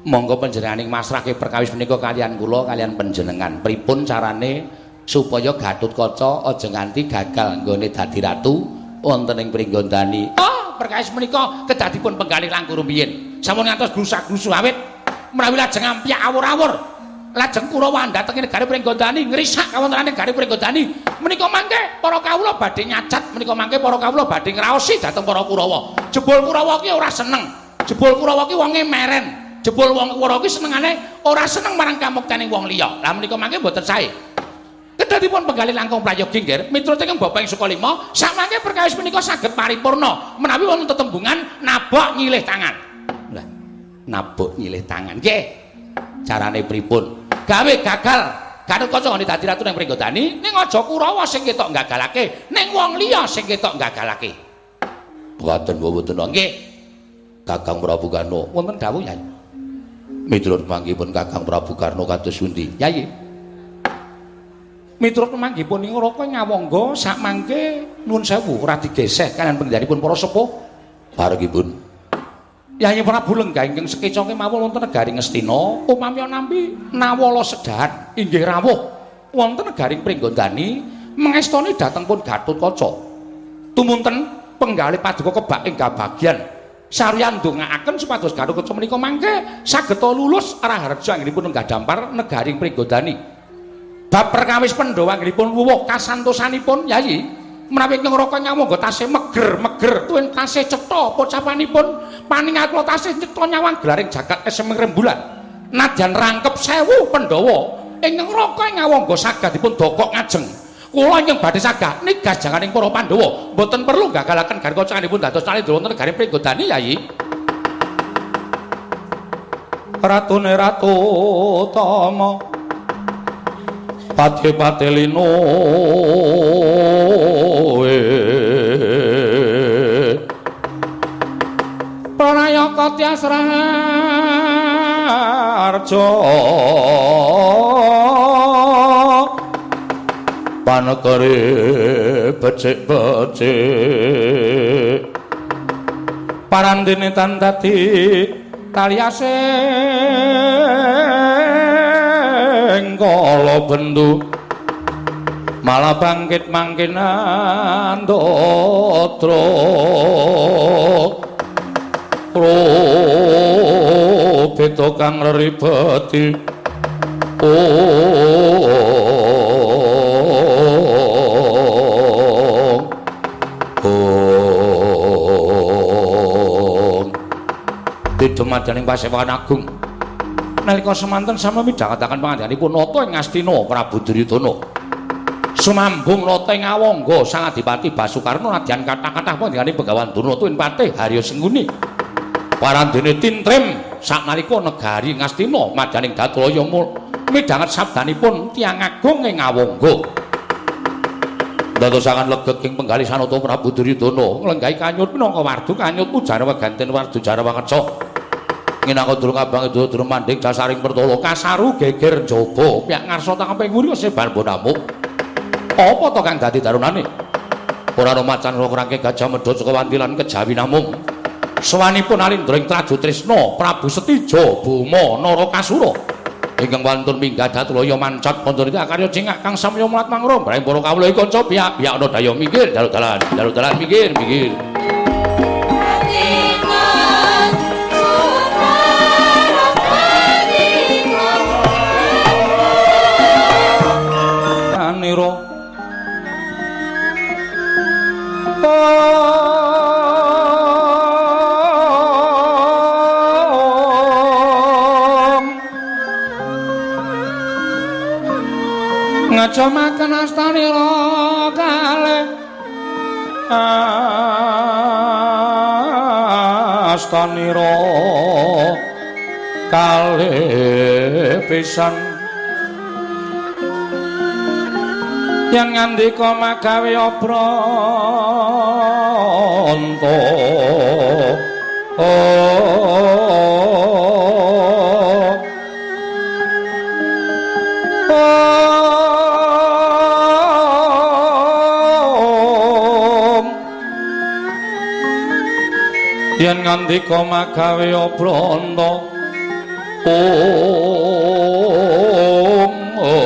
Monggo panjenenganing masrahke perkawis menika kalian kula kalian panjenengan. Pripun carane supaya Gatotkaca aja nganti gagal nggone dadi ratu wonten ing Pringgondani? Oh, perkawis menika kedadipun penggalih langkung rumiyin. Sampun ngantos grusak-grusu awit menawi lajeng ampyak awur-awur. Lajeng Kurawa ndatengi negari Pringgondani ngrisak kawontenan negari Pringgondani. Menika mangke para kawula badhe nyacat, menika mangke para kawula badhe ngraosi dhateng para Kurawa. Jebul Kurawa ki ora seneng. Jebul Kurawa ki wonge meren. Jebul wong Kurawa ki senengane ora seneng marang kamuktening wong liya. Lah menika mangke mboten sae. Kedadipun penggalih langkung prayogi nggih, miturut ingkang Bapak ing Sukalima, samangke perkawis menika saged paripurna menawi wonten tetembungan nabok nyilih tangan. Lah, nabok nyilih tangan. Nggih. Carane pripun? Gawe gagal Gatotkaca nggone dadi ratu ning Pringgondani, ning aja Kurawa sing ketok gagalake, ning wong liya sing ketok gagalake. Mboten mboten. Nggih. Kakang Prabu Karna, wonten dawuh Yai. Miturut manggipun Kakang Prabu Karna kados pundi? Yai. Miturut manggipun ing Raka Ngawangga sakmangke nuwun sewu ora digeseh kalian penggalihipun para sepuh. Parengipun Yayi Prabu lenggah ingkang sekeca kemawon wonten negari Ngastina, upami nampi nawala sedahan inggih rawuh wonten negari Pringgondani mangestoni dhateng pun Gatotkaca. Tumunten penggalih paduka kebak ing kabagyan saryan ndongaaken supados Gatotkaca menika mangke sageta lulus raharja anggenipun lenggah dampar negari Pringgondani. Bab perkawis Pandhawa anggenipun wuwuh kasantosanipun Yayi menawi ingkang raka nyawangga tasih meger-meger tuwin tasih cetha pocapanipun paningal kula tasih cetha nyawang gelaring jagat eseming rembulan nadyan rangkep 1000 Pandhawa ingkang raka nyawangga saged dipun dokok ngajeng kula ingkang badhe sagah nigas janganing para Pandhawa mboten perlu gagalaken garkacanipun dados Nalendra wonten negari Pringgondani Yayi. Ratune Ratu Tama pati-pati lino Pranayaka Tyas Raharja panekere becik-becik parandene tan dadi taliase kala bendu malah bangkit mangkin andatra beta kang reribeti Tidumadaning Pasewakan Agung nalika semanten sami midhangetaken pangandhanipun nata ing Ngastina Prabu Duryudana sumambung nata ing Awangga Sang Adipati Basukarna nadyan kathah-kathah panjenengane Begawan Durna tuwin patih Harya Sengkuni parandene tintrem saknalika negari Ngastina madyaning Datulaya midhanget sabdanipun tiyang agung ing Awangga dadosaken legeg ing penggalih sanata Prabu Duryudana nglenggahi kanyut minangka wardu kanyut ujara weganten wardu jara wangeca nginangka durung abang durung mandhing dasaring pertala kasaru geger njaba piyak ngarsa tangkeping wuri sebar bonamuk apa to kang dadi darunane ora ana macan ora kerangke gajah medhot saka wantilan kejawi namung sowanipun Alindra ing Traju Trisna Prabu Setija Boma Narakasura ingkang wantun minggah Datulaya mancat Pancarita akarya cingak kang samya mulat mangra mbrang para kawula kanca piyak-piyak ana daya minggir dalu dalan dalu dalan minggir minggir. Anira ngajomaken astanira kalih astanira kalih pisan yen ngandika magawe obranta yen ngandika magawe obranta om om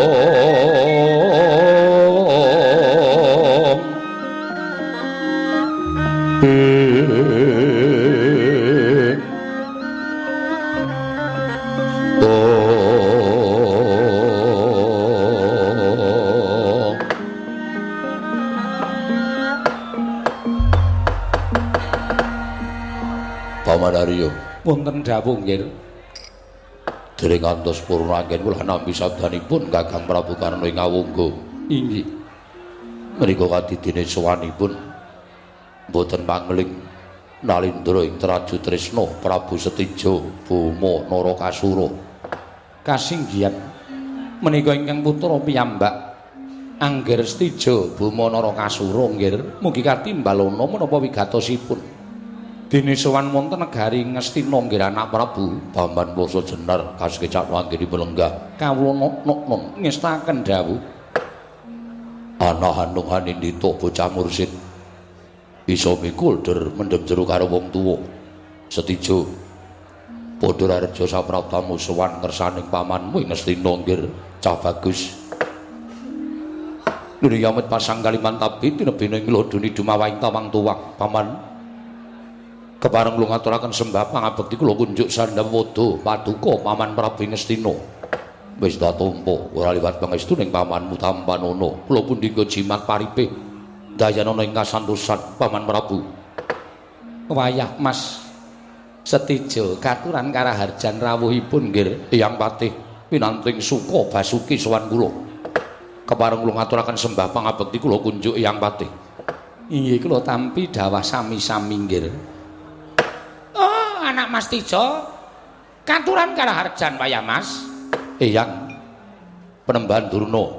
Paman Arya wonten dawuh nggih. Dereng ngantos purna anggen kula nampi sabdanipun Kakang Prabu Karna ing Awangga. Inggih. Menika kadidine sowanipun mboten pangling Nalindra ing Traju Tresna Prabu Setija Boma Narakasura. Kasinggihan menika ingkang putra piyambak Angger Setija Boma Narakasura nggih mugi katimbalana menapa wigatosipun. Dene sowan wonten negari Ngastina nggih anak Prabu Paman Ploso Jenar kasekecak anggenipun lenggah. Kawula nok-nok ngestaken dawuh. Ana hanung hanindita bocah mursid iso mikul der mendhem jero karo wong tuwa. Setija Padha rareja sapraptamu sowan ngersaning pamanmu ing Ngastina nggir cah bagus. Nuri yamit pasang Kalimantabi tinebene ing lodoni dumawahing tawang tuwang paman. Kepareng kula ngaturaken sembah pangabekti kula kunjuk sandham wada paduka paman Prabu Ngastina. Wis ta tampa ora liwat pangestu ning pamanmu tampanana. Kula pundi jimat paripe dayanana ing kasantosan paman Prabu. Wayah Mas Setijo katuran karaharjan rawuhipun nggir Eyang Patih pinanting suka basuki sowan kula. Kepareng kula ngaturaken sembah pangabekti kula kunjuk Eyang Patih. Inggih kula tampi dawah sami-sami nggir. Oh, anak Mas Tijo katuran karaharjan wayah Mas. Eyang Penembahan Durna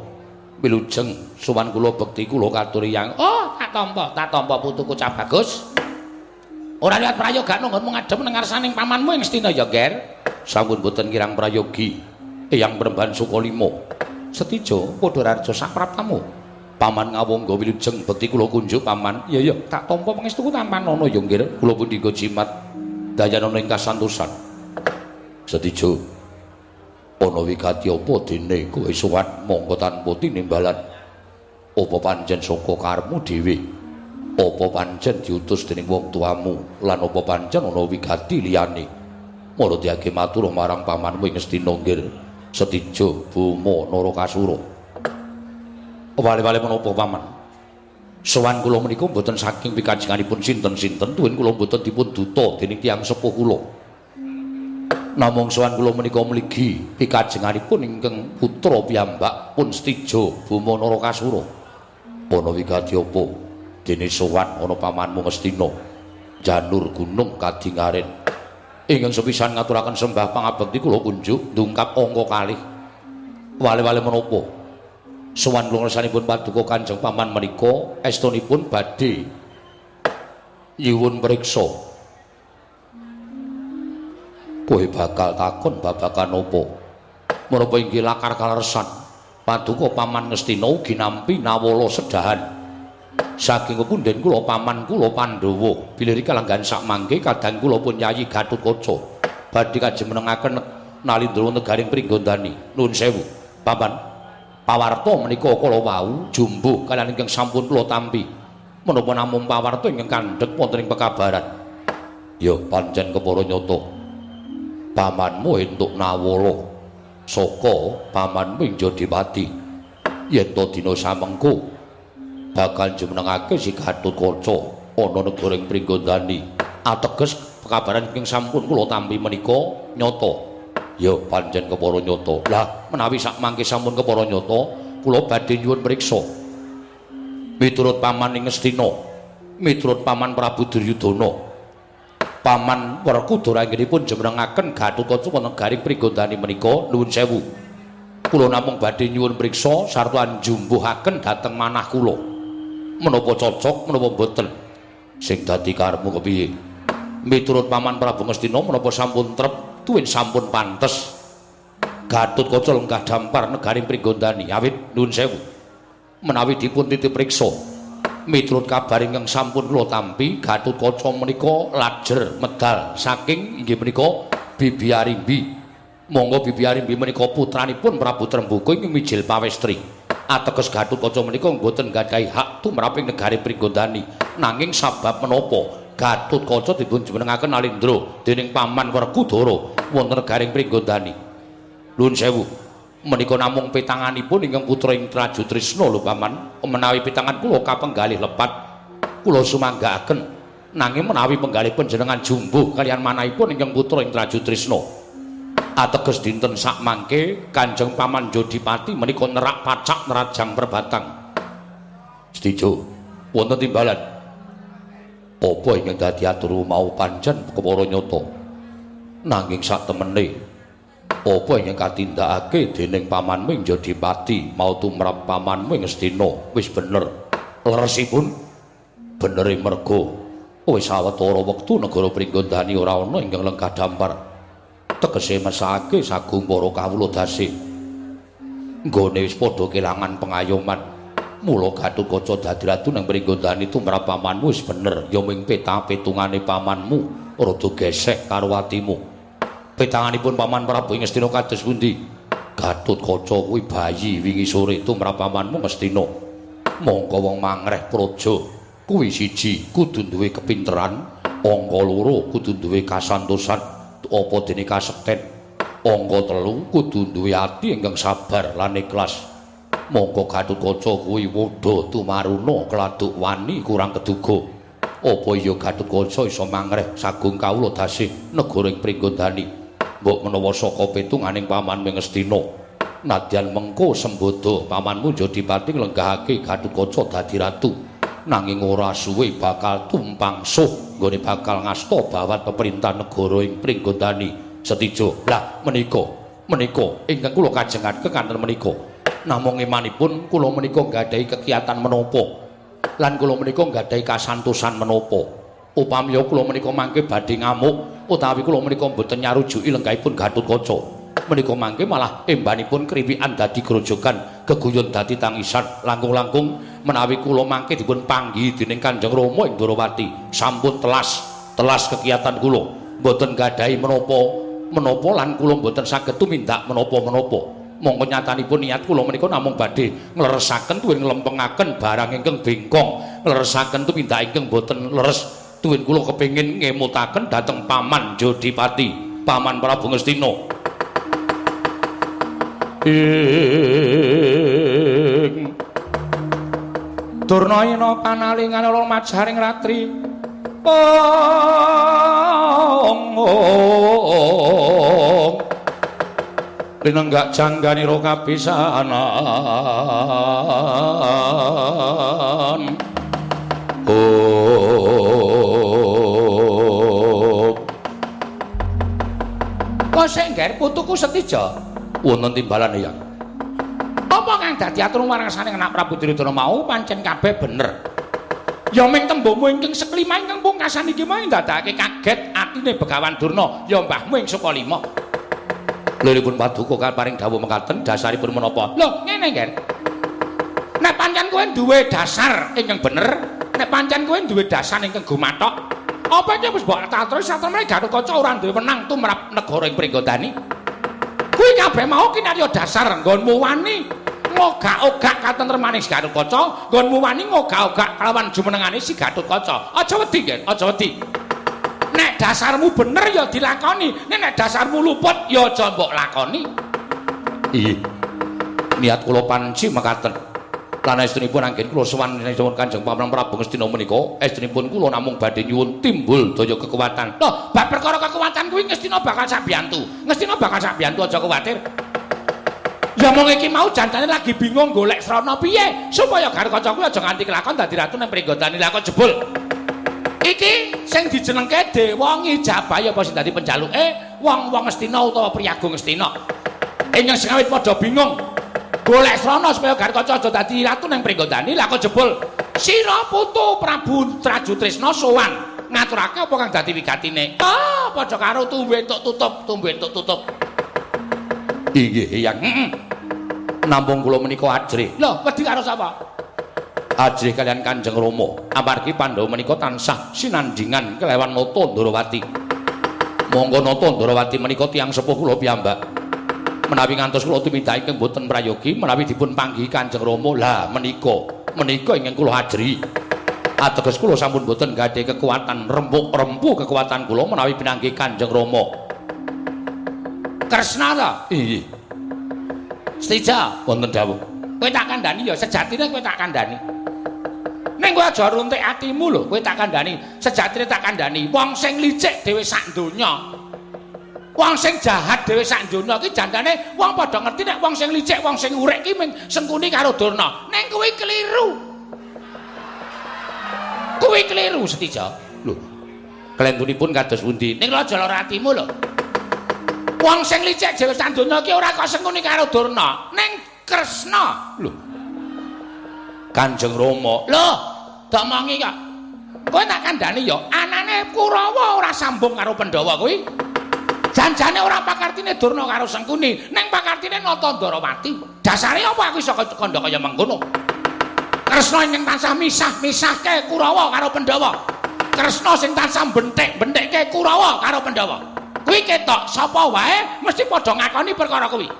wilujeng sowan kula bekti kula katuri Eyang. Oh, tak tampa putuku cah bagus. Ora liwat prayoga nggonmu ngadhep nang ngarsaning pamanmu ing Ngastina ya, Ger. Sampun boten kirang prayogi Eyang Penembahan Sukalima. Setijo padha rareja sapraptamu. Paman ngawangga wilujeng bekti kula kunjuk paman. Iya ya, tak tampa pangestuku tampanana ya, Nggir. Kula pundi jimat dayanana ing kasantosan. Setijo ana wigati apa dene kowe sowan mongko tanpa tinimbalan? Apa pancen saka karepmu dhewe? Apa pancen diutus dening wong tuamu lan apa pancen ana wigati liyane? Mara diage matur marang pamanmu ing Ngastina nggir. Setijo Boma Narakasura. Wale-wale menapa paman? Sowan kula menika mboten saking pikajenganipun sinten-sinten, tuwin kula mboten dipun duta dening tiyang sepuh kula. Namung sowan kula menika mligi pikajenganipun ingkang putra piyambak pun Setijo Boma Narakasura. Ana wigati apa? Dene sowan ana pamanmu Ngastina janur gunung kadingaren. Ingkang sepisan ngaturaken sembah pangabekti kula kunjuk ndungkap angka kalih. Wale-wale menapa? Sowan kula ngersanipun paduka Kanjeng Paman menika estunipun badhe nyuwun priksa. Kowe bakal takon babagan apa? Menapa inggih lakar kaleresan paduka Paman Ngastina ugi nampi nawala sedahan. Saking kepunden kula paman kula Pandhawa bilih kalanggahan sakmangke kadang kula pun Yayi Gatotkaca badhe kajumenengaken nalindra negaring Pringgondani. Nuwun sewu paman, pawarta menika kala wau jumbuh kaliyan ingkang sampun kula tampi. Menapa namung pawarta ingkang kandhek wonten ing pekabaran? Ya pancen kepara nyata pamanmu entuk nawala saka pamanmu ing Jodipati yen to dina samengko bakal jumenengake si Gatotkaca ana negara ing Pringgondani. Ateges pekabaran ingkang sampun kula tampi menika nyata. Ya pancen kepara nyata. Lah menawi sakmangke sampun kepara nyata, kula badhe nyuwun priksa. Miturut paman ing Ngastina, miturut paman Prabu Duryudana, paman Werkudara anggenipun jumenengaken Gatotkaca wonten garing Pringgondani menika nuwun sewu. Kula namung badhe nyuwun priksa sarta njumbuhaken dhateng manah kula. Menapa cocok menapa mboten? Sing dadi karepmu kepiye? Miturut paman Prabu Ngastina menapa sampun trep tuwin sampun pantes Gatotkaca lenggah dampar negaring Pringgondani. Awit nuwun sewu menawi dipun titip priksa miturut kabar ingkang sampun kula tampi Gatotkaca menika lajer medal saking inggih menika Bibi Arimbi. Monggo Bibi Arimbi menika putranipun Prabu Tremboko ingkang mijil pawestri. Ateges Gatotkaca menika mboten gadhahi hak tumrap ing negari Pringgondani. Nanging sabab menapa Gatotkaca dipun jumenengaken nalindra dening paman Werkudara wonten negaring Pringgondani? Nuwun sewu, menika namung petanganipun ingkang putra ing Trajutrisna lho paman. Menawi petangan kula kapenggalih lepat kula sumanggaaken, nanging menawi penggalih panjenengan jumbuh kaliyan manahipun ingkang putra ing Trajutrisna. Ateges dinten sakmangke Kanjeng Paman Jodipati menika nerak pacak nerajang perbatang. Setijo, wonten timbalan. Apa ingkang dadi atur mau pancen kepara nyata. Nanging saktemene apa ingkang katindakake dening pamanmu ing Jodipati mau tumrap pamanmu ing Ngastina wis bener. Leresipun benere merga wis sawetara wektu negara Pringgondani ora ana ingkang lenggah dampar. Tegese mesake sagung para kawula dase. Nggone wis padha kelangan pengayoman. Mula Gatotkaca dadi ratu nang Pringgondani tumrap pamanmu wis bener, ya ming peta-petungane pamanmu rada gesek karo atimu. Petanganipun Paman Prabu Ngastina kados pundi? Gatotkaca kuwi bayi wingi sore tumrap pamanmu Ngastina. Mongko wong mangreh praja kuwi siji kudu duwe kepinteran, angka loro kudu duwe kasantosan apa dene kasekten, angka telu kudu duwe ati ingkang sabar lan ikhlas. Mongko Gatotkaca kuwi wudha tumaruna keladuk wani kurang keduga. Apa iya Gatotkaca iso mangreh sagung kawula dasih negara ing Pringgondani? Mbok menawa saka pitunganing pamanmu Ngastina, nadyan mengko sembada pamanmu Jodipati nglenggahake Gatotkaca dadi ratu, nanging ora suwe bakal tumpang suh nggone bakal ngasta bawat peperintahan negara ing Pringgondani. Setijo. Lah menika menika ingkang kula kajengaken kanten menika. Namung imanipun kula menika nggadahi kegiatan menapa lan kula menika nggadahi kasantosan menapa. Upami kula menika mangke badhe ngamuk utawi kula menika mboten nyarujuki lenggahipun Gatotkaca, menika mangke malah embanipun kriwikan dadi grojogan, geguyon dadi tangisan. Langkung-langkung menawi kula mangke dipun panggihi dening Kanjeng Rama ing Ndorowati, sampun telas telas kegiatan kula, mboten nggadahi menapa menapa lan kula mboten saged tumindak menapa-menapa. Mongko nyatanipun niat kula menika namung badhe ngleresaken tuwin nglempengaken barang ingkang bengkong, ngleresaken tumindak ingkang boten leres. Tuwin kula kepengin ngemutaken dhateng Paman Jodipati, Paman Prabu Ngastina. Ing Durna ina panalingan ala majaring ratri. Ong linenggak jangganira kapisanan. Oh. Kok sik ngger putuku Setija? Wonten timbalan Eyang. Apa kang dadi atur marang anak Prabu Duryudana mau pancen kabeh bener. Ya ming tembungmu ingkang seklima ingkang pungkasan iki mau ndadekake kaget atine Begawan Durna, ya mbahmu ing Sukalima. Liripun paduka kaparing dawuh mekaten dasaripun menapa? Lho, ngene Ngger. Nek pancen kowe duwe dasar ingkang bener, nek pancen kowe duwe dasar ingkang gumathok, apa iki wis mbok atur satemene Gatotkaca ora duwe wenang tumrap negara ing Pringgondani. Kuwi kabeh mau kinarya dasar nggonmu wani ngogak-ogak katentremane si Gatotkaca, nggonmu wani ngogak-ogak kelawan jumenengane si Gatotkaca. Aja wedi, Ngger, aja wedi. Nek dasarmu bener ya dilakoni, nek dasarmu luput ya aja mbok lakoni. Iya. Niat kula panci mekaten. Lan estunipun anggen kula sowan Kanjeng Paman Prabu Ngastina menika, estunipun kula namung badhe nyuwun timbul daya kekuatan. Loh, bab perkara kekuatan kuwi Ngastina bakal sabiyantu. Ngastina bakal sabiyantu, aja kuwatir. Ya mung iki mau jantane lagi bingung golek srana piye supaya Gatotkaca kuwi aja nganti kelakon dadi ratu nang Pringgondani. Lah kok jebul iki sing dijenengke Dewa Ngijabaya apa sing dadi penjaluke wong-wong Ngastina utawa priyagung Ngastina. Ingkang sing awit padha bingung golek srana supaya Gatotkaca aja dadi ratu nang Pringgondani. Lah kok jebul sira putu Prabu Trajutrisna sowan ngaturake apa kang dadi wigatine. Ah, padha karo tumbu entuk tutup, tumbu entuk tutup. Inggih, Eyang. Heeh. Namung kula menika ajrih. Lho, wedi karo sapa? Ajrih kalian Kanjeng Rama. Amargi Pandhawa menika tansah sinandingan kelawan Nata Ndorowati. Monggo Nata Ndorowati menika tiyang sepuh kula piyambak. Menawi ngantos kula tumindak ingkang boten prayogi, menawi dipun panggihi Kanjeng Rama, lah menika menika ingkang kula ajrihi. Ateges kula sampun boten gadhahi kekuatan rempuk-rempu kekuatan kula menawi pinanggih Kanjeng Rama. Kresna ta? Inggih. Setija, wonten dawuh. Kowe tak kandhani ya, sejatine kowe tak kandhani. Ning kowe aja runtik atimu lho, kowe tak kandhani, sejatine tak kandhani. Wong sing licik dhewe sak donya. Wong sing jahat dhewe sak donya iki jandane wong padha ngerti nek wong sing licik, wong sing urek ki mung Sengkuni karo Durna. Ning kowe keliru. Kowe keliru, Setija. Lho. Klentunipun kados pundi? Ning aja lara atimu lho. Wong sing licik dhewe sak donya iki ora kok Sengkuni karo Durna, ning Kresna. Lho. Kanjeng Rama. Lho, domongi kok. Kowe tak kandhani ya, anane Kurawa ora sambung karo Pandhawa kuwi. Janjane ora pakartine Durna karo Sengkuni, ning pakartine Nata Ndorowati. Dasare apa aku iso kandha kaya mengkono? Kresna ingkang tansah misah-misahke Kurawa karo Pandhawa. Kresna sing tansah benthik-benthikke Kurawa karo Pandhawa. Kuwi ketok sapa wae mesti padha ngakoni perkara kuwi.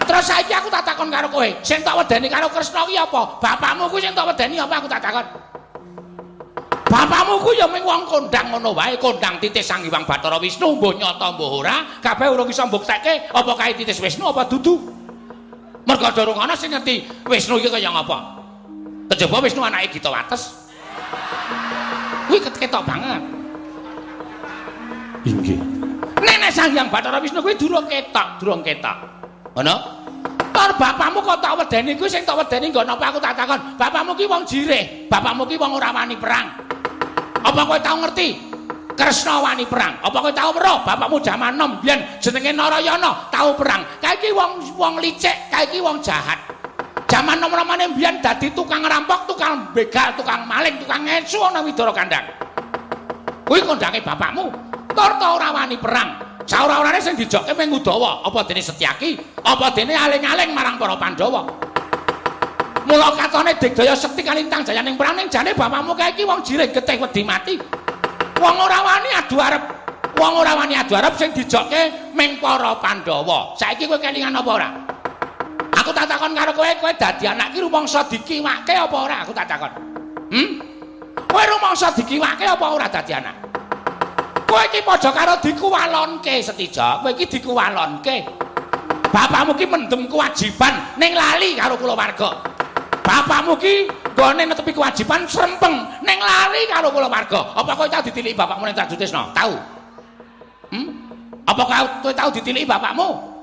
Terus saiki aku tak takon karo kowe, sing tak wedeni karo Kresna ki apa? Bapakmu kuwi sing tak wedeni apa aku tak takon? Bapakmu kuwi ya mung wong kondang ngono wae, kondang titis Sang Hyang Bathara Wisnu, mbuh nyata mbuh ora, kabeh urung iso mbuktekke apa kae titis Wisnu apa dudu. Mergo durung ana sing ngerti Wisnu iki kaya ngapa. Kejaba Wisnu anake Gita Wates. Kuwi ketok banget. Inggih. Nek Sang Hyang Bathara Wisnu kuwi durung ketok, durung ketok. Ngono? Tur bapakmu kok tak wedeni kuwi sing tak wedeni nggon apa aku tak takon. Bapakmu ki wong jirih, bapakmu ki wong ora wani perang. Apa kowe tau ngerti Kresna wani perang? Apa kowe tau weruh bapakmu jaman nom biyen jenenge Narayana tau perang? Kae iki wong licik, kae iki wong jahat. Jaman nom-nomane biyen dadi tukang rampok, tukang begal, tukang maling, tukang ngesu ana Widara Kandang. Kuwi kondange bapakmu. Tur ta ora wani perang. Saora-orane sing dijokke mung Udawa, apa dene Setyaki, apa dene aling-aling marang para Pandhawa. Mula katone digdaya sekti kalintang jayaning perang ning jane bapakmu kae iki wong jirih getih wedi mati. Wong ora wani adu arep, wong ora wani adu arep sing dijokke mung para Pandhawa. Saiki kowe kelingan apa ora? Aku tak takon karo kowe, kowe dadi anak ki rumangsa dikiwake apa ora? Aku tak takon. Kowe rumangsa dikiwake apa ora dadi anak? Kowe iki padha karo dikuwalonke Setija, kowe iki dikuwalonke. Bapakmu ki mendem kewajiban ning lali karo kulawarga. Bapakmu ki nggone netepi kewajiban srempeng ning lali karo kulawarga. Apa kowe tau ditiliki bapakmu ning Trajutrisna? Tau? Apa kowe tau ditiliki bapakmu?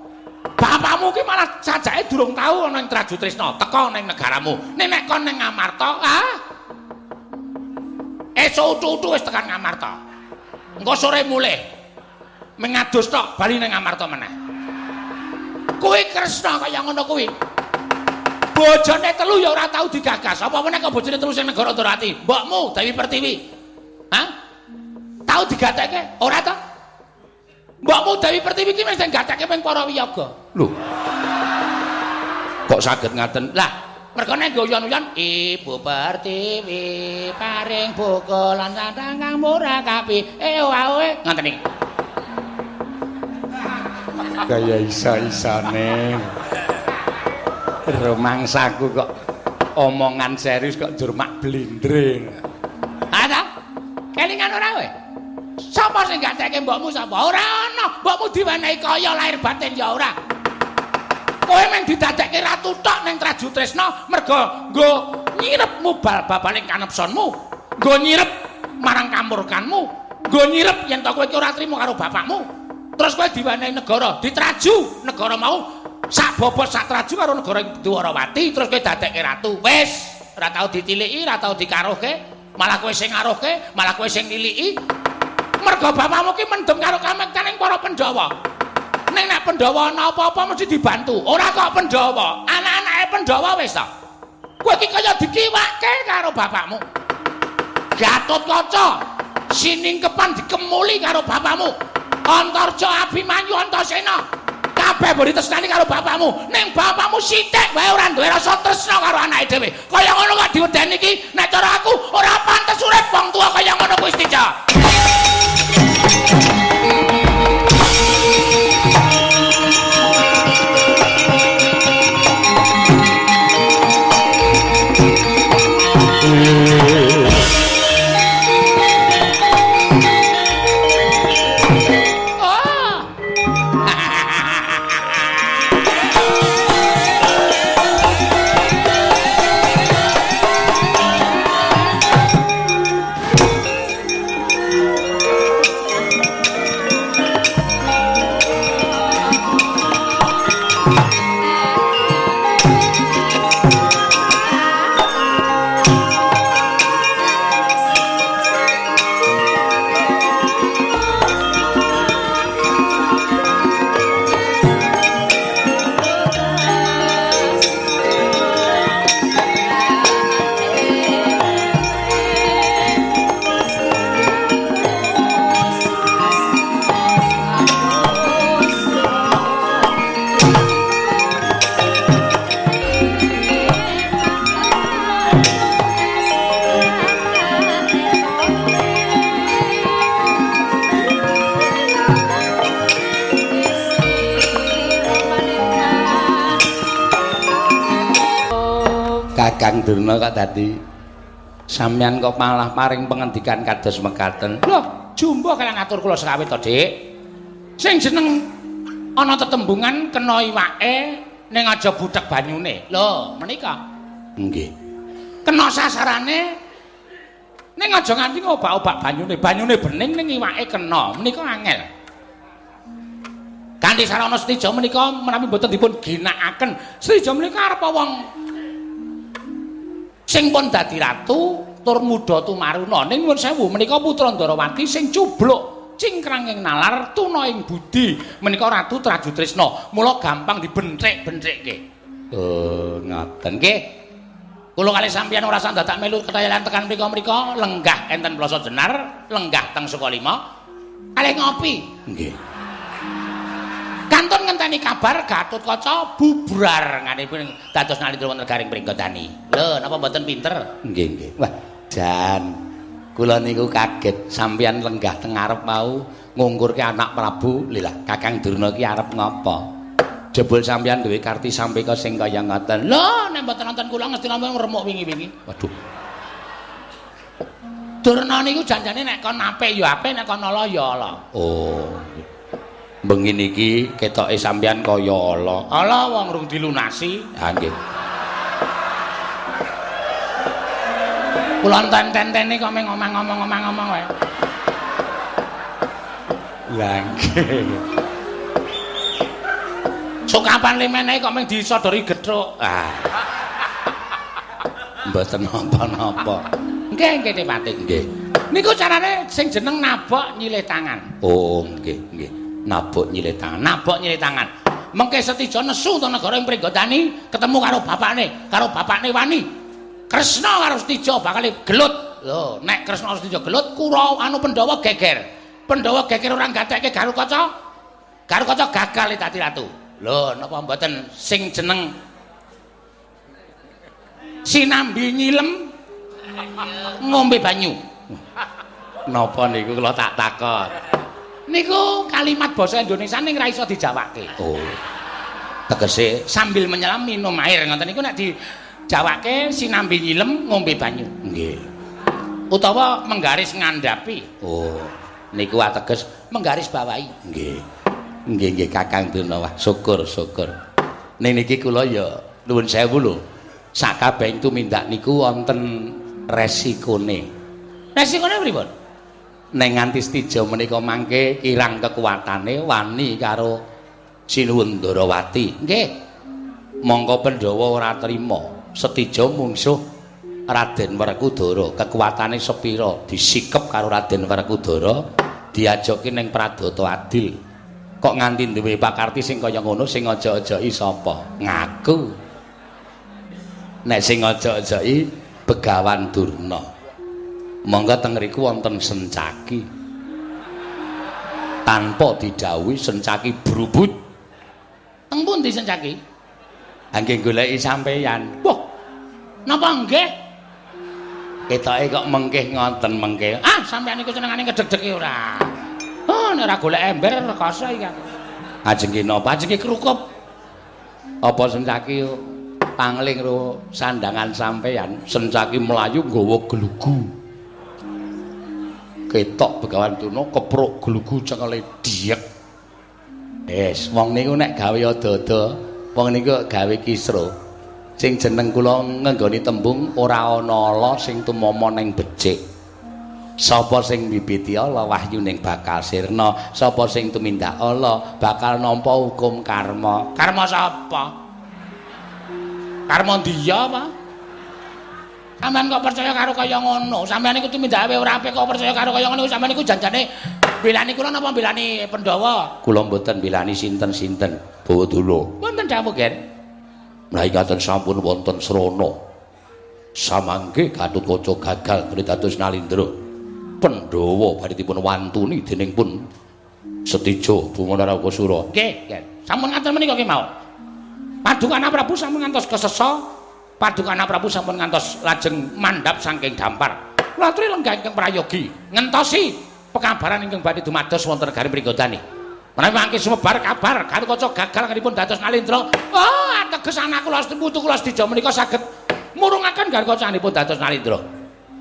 Bapakmu ki malah sajake durung tau ana ing Trajutrisna, teka ning negaramu. Ning nek kon ning Ngamarta, ah. Esuk utu-utu wis tekan Ngamarta. Engko sore mulih. Mengadus tok bali ning Ngamarta meneh. Kuwi Kresna kaya ngono kuwi. Bojone telu ya ora tau digagas. Apa meneh kok bojone telu sing negara Ndorowati? Mbokmu Dewi Pertiwi. Hah? Tau digatekke? Ora ta? Mbokmu Dewi Pertiwi ki mesti gatekke ping para wiyaga. Lho. Kok saged ngaten? Lah, mergo nek guyon-guyon Ibu Pertiwi paring buku lan sandang kang murah kapi. Wae ngoten iki. Kaya isa-isane. Rumangsaku kok omongan serius kok jur mak blindre. Ha ta? Kelingan ora kowe? Sapa sing gatekke mbokmu sapa? Ora ana. Mbokmu diwenehi kaya lahir batin ya ora. Kowe mung didadekke ratu tok ning Trajutrisna mergo nggo nyirep mubal babaling kanepsonmu, nggo nyirep marang kamurkanmu, nggo nyirep yen to kowe iki ora trima karo bapakmu. Terus kowe diwenehi negara, ditraju negara mau sak bobot sak traju karo negara Dwarawati, terus kowe dadekke ratu. Wis, ora tau ditiliki, ora tau dikaruhke, malah kowe sing ngaruhke, malah kowe sing niliki. Mergo bapakmu ki mendem karo kamektaning para Pandhawa. Ning nek Pandhawa ana apa-apa mesti dibantu. Ora kok Pandhawa, anak-anake Pandhawa wis ta. Kowe iki kaya dikiwake karo bapakmu. Gatotkaca siningkepan dikemuli karo bapakmu. Antarja Abimanyu Antasena kabeh mbok ditresnani karo bapakmu. Ning bapakmu sithik wae ora duwe rasa tresna karo anake dhewe. Kaya ngono kok diwedeni iki, nek cara aku ora pantes urip wong tuwa kaya ngono kuwi Setija. Kakang Durna kok dadi sampeyan kok malah paring pengendikan kados mekaten. Lho, jumbo kalian atur kula sekawit to, Dik. Sing jeneng ana tetembungan kena iwake ning aja buthek banyune. Lho, menika. Nggih. Kena sasarane ning aja nganti ngobak-obak banyune. Banyune bening ning iwake kena. Menika angel. Kanthi sarana Setija menika menawi mboten dipun ginakaken, Setija menika arep wong sing pun dadi ratu tur muda tumaruna. Ning nuwun sewu menika putra Ndarawati sing cubluk cingkrang ing nalar tuna ing budi menika Ratu Trajutrisna. Mula gampang dibenthik-benthikke. Oh, ngoten nggih. Kula kalih sampeyan ora usah dadak melu ketayalan tekan mriku-mriku, lenggah enten Ploso Jenar, lenggah teng Sukalima. Kalih ngopi. Nggih. Kantun ngenteni kabar Gatotkaca bubrar ngene dados Nalindra wonten garing Pringgodani. Lho, napa mboten pinter? Nggih, nggih. Wah, jan kula niku kaget sampeyan lenggah teng ngarep mau ngungkurke anak Prabu. Lha Kakang Durna ki arep ngapa? Jebul sampeyan duwe karti sampeka sing kaya ngoten. Lho, nek mboten nonton kula ngesti namung remuk wingi-wingi. Waduh. Durna niku janjane nek kon apik ya apik, nek kon ala ya ala. Oh. Bengi niki ketoke sampeyan kaya ala. Ala wong rung dilunasi. Ha nggih. Kula enten-entene kok mung ngomong-ngomong wae. Lah nggih. Sokapan limene kok mung disodori gethuk. Ah. Mboten napa-napa. Nggih, nggih Pati. Nggih. Niku carane sing jeneng nabok nyilih tangan. Oh, nggih, nggih. Nabok nyilih tangan, nabok nyilih tangan. Mengke Setija nesu to negara ing Pringgodani ketemu karo bapakne wani. Kresna karo Setija bakal gelut. Lho, nek Kresna karo Setija gelut, Kurawa anu Pandhawa geger. Pandhawa geger ora gatekke Garukaca. Garukaca gagal dadi ratu. Lho, napa mboten sing jeneng sinambi nyilem ngombe banyu. Napa niku kula tak takon. Niku kalimat basa Indonesia ning ra iso dijawake. Oh. Tegese sambil menyelam minum air ngoten niku nek dijawake sinambi nyilem ngombe banyu. Nggih. Utawa menggaris ngandhapi. Oh. Niku ateges menggaris bawahi. Nggih. Nggih nggih Kakang Durna, wah syukur syukur. Ning niki kula ya nuwun sewu lho. Sakabehing tumindak niku wonten resikone. Resikone pripun? Neng nganti Setija menika mangke kirang kekuatane wani karo Sinuwun Ndarawati. Nggih. Mongko Pandhawa ora trima. Setija mungsuh Raden Werkudara, kekuatane sepira disikep karo Raden Werkudara, diajoki ning Pradata Adil. Kok nganti duwe pakarti sing kaya ngono sing aja-ajoki sapa? Ngaku. Nek sing aja-ajoki Begawan Durna. Monggo teng ngriku wonten Sencaki. Tanpa didhawuhi Sencaki brubut. Teng pundi Sencaki? Nggih goleki sampeyan. Wah. Napa nggih? Ketoke kok mengkih ngoten mengkih. Ah, sampeyan niku senengane ngedeg-degi ora. Oh, nek ora golek ember rekoso iki aku. Ajeng napa? Ajeng krukup. Apa Sencaki pangling ro sandangan sampeyan? Sencaki mlayu nggawa glugu. Ketok Begawan Durna kepruk glugu cekele diek. Wis, wong niku nek gawe ada-ada, wong niku gawe kisro. Sing jeneng kula ngenggoni tembung ora ana ala sing tumama ning becik. Sapa sing mbibiti ala wahyuning bakal sirna, sapa sing tumindak ala bakal nampa hukum karma. Karma sapa? Karma ndiya apa? Sampeyan kok percaya karo kaya ngono? Sampeyan iku tumindake ora apik kok percaya karo kaya ngono? Sampeyan iku janjane belani kula napa belani Pandhawa? Kula mboten belani sinten-sinten. Bawa dulu. Wonten dawuh, Gen. Menawi ngaten sampun wonten srana. Samangke Gatotkaca gagal kene dados Nalindra. Pandhawa badhe dipun wantuni dening pun Setija Bumana Narakasura. Nggih, Gen. Sampun ngaten menika kemawon. Padukana Prabu sampun ngantos kesesa. Padukana Prabu sampun ngantos lajeng mandhap saking dampar. Kula aturi lenggah ingkang prayogi ngentosi pekabaran ingkang badhe dumados wonten negari Pringgodani. Menawi mangke sumebar kabar Gatotkaca gagal ngenipun dados Nalindra, oh ateges anak kula putu kula Setija menika saged Murungaken garkacanipun dados Nalindra.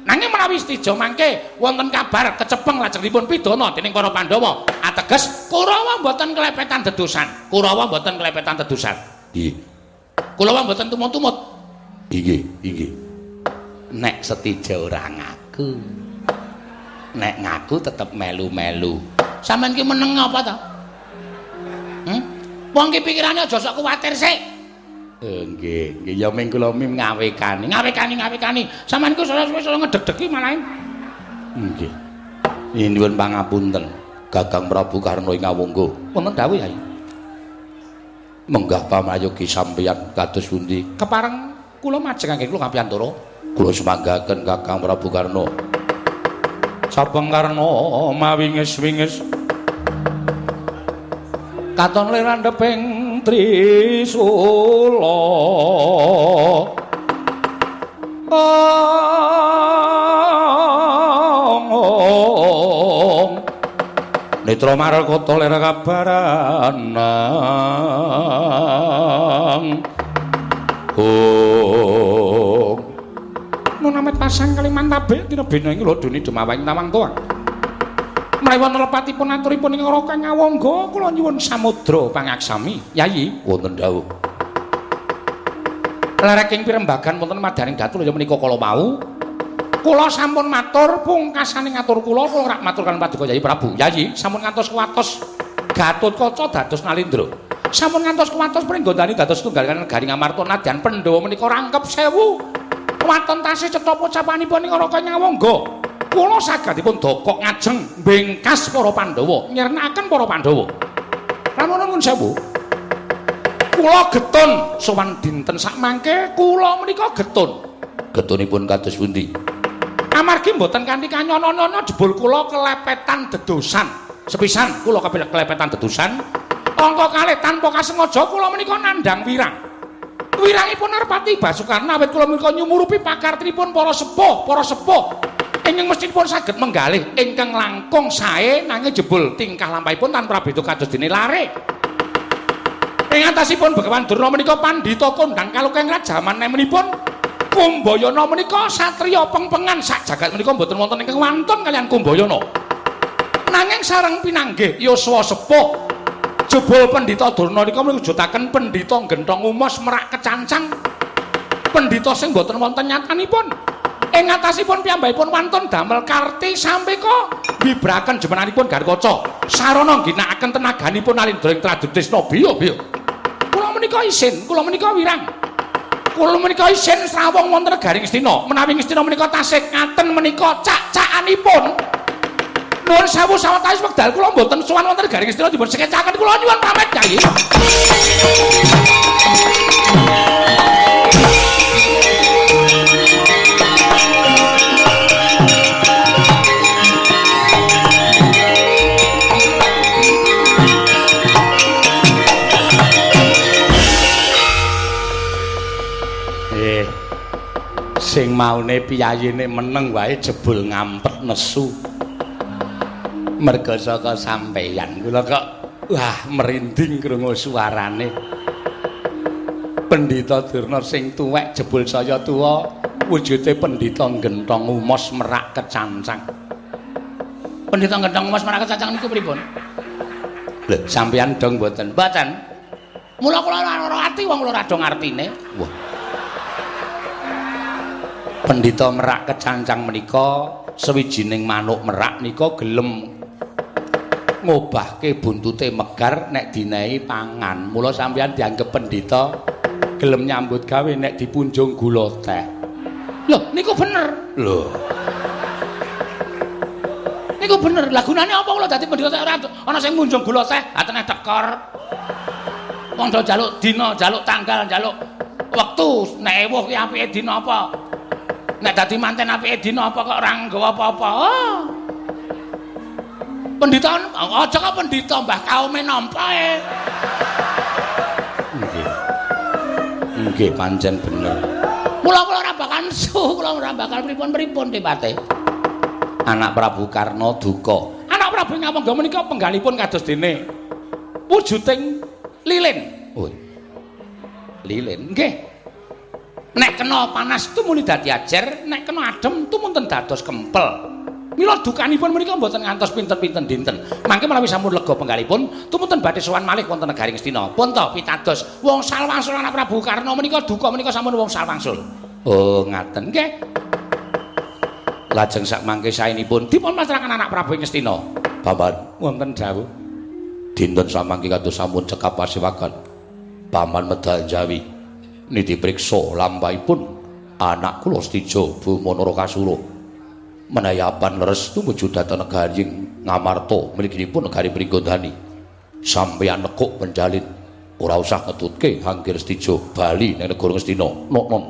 Nanging menawi Setija mangke wonten kabar kecepeng lajengipun pidana dening para Pandhawa, ateges Kurawa mboten klepetan dedusan. Kurawa mboten klepetan dedusan. Nggih. Kurawa mboten tumut-tumut. Inggih, inggih. Nek Setija ora ngaku. Nek ngaku tetep melu-melu. Sampeyan ki meneng apa ta? Wong ki pikirane aja sok kuwatir sik. Nggih, nggih ya ming kula mim ngawekani. Ngawekani. Sampeyan ku salah-salah ngedeg-degi malah. Nggih. Nyuwun pangapunten, Kakang Prabu Karna ing Awangga. Wonten dawuh, Yai. Menggah pamayogi sampeyan kados pundi? Kepareng kula majengake kula kapiyantara. Kula sumanggaken Kakang Prabu Karna. Sabeng Karna mawinges-winges katon lirandheping trisula. Ong netra markata lir kabaranang. Ong Nunamet pasang kaliman tabik tinebena ing lodone demawang tawang tuang. Menawi wonten lepatipun aturipun ing Raka Ngawangga kula nyuwun samudra pangaksami. Yayi, wonten dawuh. Lereking pirembagan wonten madaning datu ya menika kala wau. Kula sampun matur pungkasane ngatur kula, kula rak matur kaliyan paduka Yayi Prabu. Yayi, sampun ngantos kuwatos Gatotkaca dados Nalindra. Sampun ngantos kuwatos pringgondani dados tunggal kaliyan negari Ngamarta nadyan Pandhawa menika rangkep 1000. Waton tasih cetha pocapanipun ing Raka Ngawangga. Kula sagedipun dokok ngajeng bengkas para Pandhawa, nyirnakaken para Pandhawa. Lamun nuwun sewu. Kula getun sowan dinten sakmangke kula menika getun. Getunipun kados pundi? Amargi mboten kanthi kanyono-nyono jebul kula kelepetan dedosan. Sepisan kula kelepetan dedosan. Angka kalih tanpa kasengaja kula menika nandhang wirang. Wirangipun Narpati Basukarna awit kula menika nyumurupi pakartinipun para sepuh, para sepuh. Ingkang mestinipun saged menggalih ingkang langkung sae nanging jebul tingkah lampahipun tanpa prabeda kados dene lare. Ing atasipun Begawan Durna menika pandhita kondhang kalukeng rajaman nemenipun Kumbayana menika satriya pengpengan sak jagat menika mboten wonten ingkang wantun kaliyan Kumbayana. Nanging sareng pinanggih yuswa sepuh jebul Pandhita Durna nika mewujudaken pendhita genthong umos merak kecancang. Pendhita sing mboten wonten nyatanipun. Ing atasipun piyambakipun wantun damel karti sampeka bibraken jemenanipun Garkaca sarana ngginakaken tenaganipun Nalindra ing Tradutrisna biya-biya. Kula menika isin, kula menika wirang. Kula menika isin srawung wonten negari Ngastina. Menawi Ngastina menika tasih ngaten menika cak-cakanipun. Nuwun sewu sawetawis wekdal kula mboten sowan wonten negari Ngastina dipun sekecaken kula nyuwun pamit Kyai. Sing maune piyayine meneng wae jebul ngampet nesu. Merga saka sampeyan kula kok wah merinding krungu suarane. Pendhita Durna sing tuwek jebul saya tuwa wujude pendhita genthong umos merak kecancang. Pendhita genthong umos merak kecancang niku pripun? Lho, sampeyan dong mboten? Mboten. Mula kula ora ati wong kula ora dong artine. Wah. Pendhita merak kecancang menika sewijining manuk merak nika gelem ngobahke buntute megar nek dinehi pangan. Mula sampeyan dianggep pendhita gelem nyambut gawe nek dipunjung gula teh. Lho, niku bener. Lho. Niku bener. Lah gunane apa kula dadi pendhita ora ana sing munjung gula teh, atene tekor. Wong do njaluk dina, njaluk tanggal, njaluk wektu, nek ewuh ki apike dina apa? Nek dadi manten apike dina apa kok ora nggawa apa-apa. Oh. Pendhita aja kok pendhita mbah kaume nampa e. Nggih. Nggih pancen bener. Mula kula ora bakal nesu, kula ora bakal pripun-pripun tepate. Anak Prabu Karna duka. Anak Prabu Ngawangga menika penggalipun kados dene wujuding lilin. Oh. Lilin nggih. Nek kena panas tumuli dadi ajer, nek kena adem tumunten dados kempel. Mila dukanipun menika mboten ngantos pinten-pinten dinten. Mangke menawi sampun lega penggalipun, tumunten badhe sowan malih wonten negari Ngastina. Pun to pitados wong sal wangsul anak Prabu Karna menika duka menika sampun wong sal wangsul. Oh, ngaten nggih. Lajeng sak mangke saenipun dipun pasrahaken anak Prabu Ngastina. Paman, wonten dawuh. Dinten samangke kados sampun cekap pasewakan. Paman medal Jawi niti priksa lampahipun anak kula Setija Bama Narakasura. Menawi apan leres tumuju dhateng negari Ngamarta mliginipun negari Pringgondani. Sampeyan nekuk penjalin ora usah ngetutke Hanggir Setija bali ning negara Ngastina. Noknon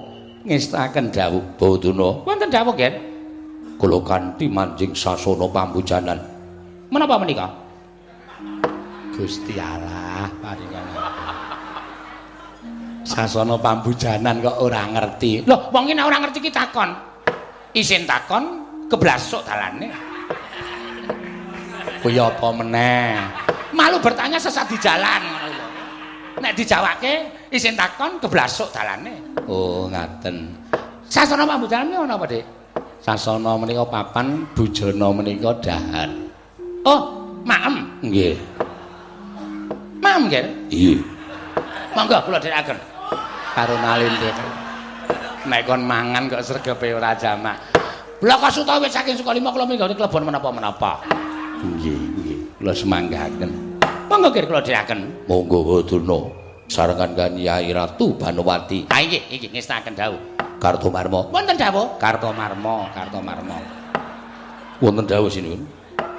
ngestaken dawuh Baduna. Wonten dawuh nggih. Kula kanthi manjing sasana pambujanan. Menapa menika? Gusti Allah paringan. Sasana pambujanan kok ora ngerti. Loh, wong iki nek ora ngerti ki takon. Isin takon keblasuk dalane. Kuwi apa meneh? Malu bertanya sesat di jalan ngono lho. Nek dijawake isin takon keblasuk dalane. Oh, ngaten. Sasana pambujanan ki ana apa, Dik? Sasana menika papan, bujana menika dahar. Oh, maem. Nggih. Maem nggih? Iya. Monggo kula dherekaken. Karo nalindek. Nek kon mangan kok sregepe ora jamak. Blaka Suta wit saking Sukalima kula minggah klebon menapa-menapa. Nggih, nggih. Kula semanggaken. Monggo nggih kula dherekaken. Monggo Baduna sarengan kan Yai Ratu Banowati. Ha nggih, nggih ngestaken dawuh. Kartomarma. Wonten dawuh. Kartomarma, Kartomarma. Wonten dawuh sinuwun.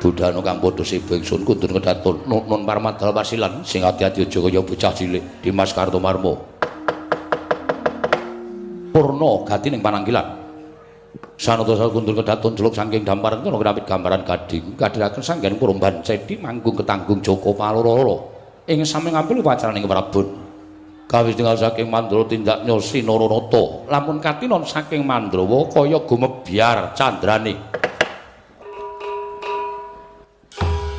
Budhana kang padha seba ingsun kundur kedaton nun parmadal pasilan sing ati-ati aja kaya bocah cilik Dimas Kartomarma. Purna gati ning panangkilan. Sanata kundur kedaton jeluk saking damparan kana krapit gambaran gading kadhiraken sanggen kurumban cedi manggung ketanggung Joko Paloro ing sami ngambil upacarane Prabon. Kawis tinggal saking Mandra tindak nyosi Naranata lamun katinon saking Mandrawa kaya gumebyar candrane. Thank you.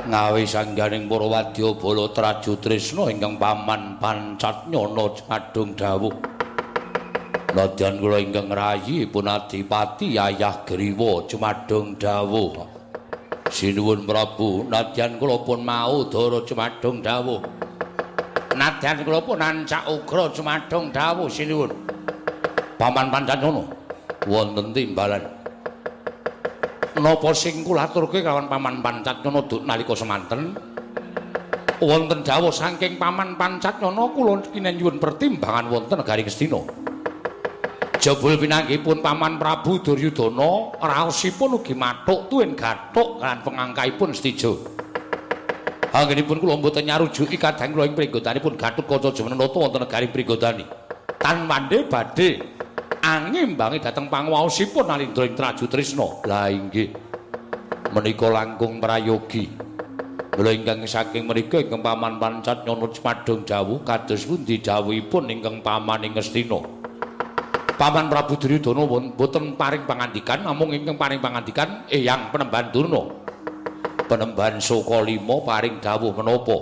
Ngawi sangganing para wadyabala Traju Trisna ingkang paman Pancatnyana jumadung dawuh. Nadyan kula ingkang rayi pun Adipati Yayah Griwa jumadung dawuh. Sinuwun Prabu, nadyan kula pun mau dara jumadung dawuh. Nadyan kula pun ancak ugra jumadung dawuh sinuwun. Paman Pancatnyana wonten timbalan. Napa sing kula aturke kalawan Paman Pancatnyana nalika semanten? Wonten dawuh saking Paman Pancatnyana kula kinanyuwun pertimbangan wonten negari Ngastina. Jebul pinanggihipun Paman Prabu Duryudana raosipun ugi mathuk tuwin gathuk lan pengangkaipun Setija. Anggenipun kula mboten nyarujuki kadang kula ing pringgodanipun Gatotkaca Jumenenata wonten negari Pringgodani. Tan wande badhe angimbangi dhateng panguwaosipun Alindra ing Traju Trisna. Lah inggih. Menika langkung prayogi. Mula ingkang saking mriku ingkang Paman Pancatnyana jumadung dawuh kados pundi dawuhipun ingkang paman ing Ngastina. Paman Prabu Duryudana mboten paring pangandikan, namung ingkang paring pangandikan Eyang Penemban Durna. Penemban Sukalima paring dawuh menapa?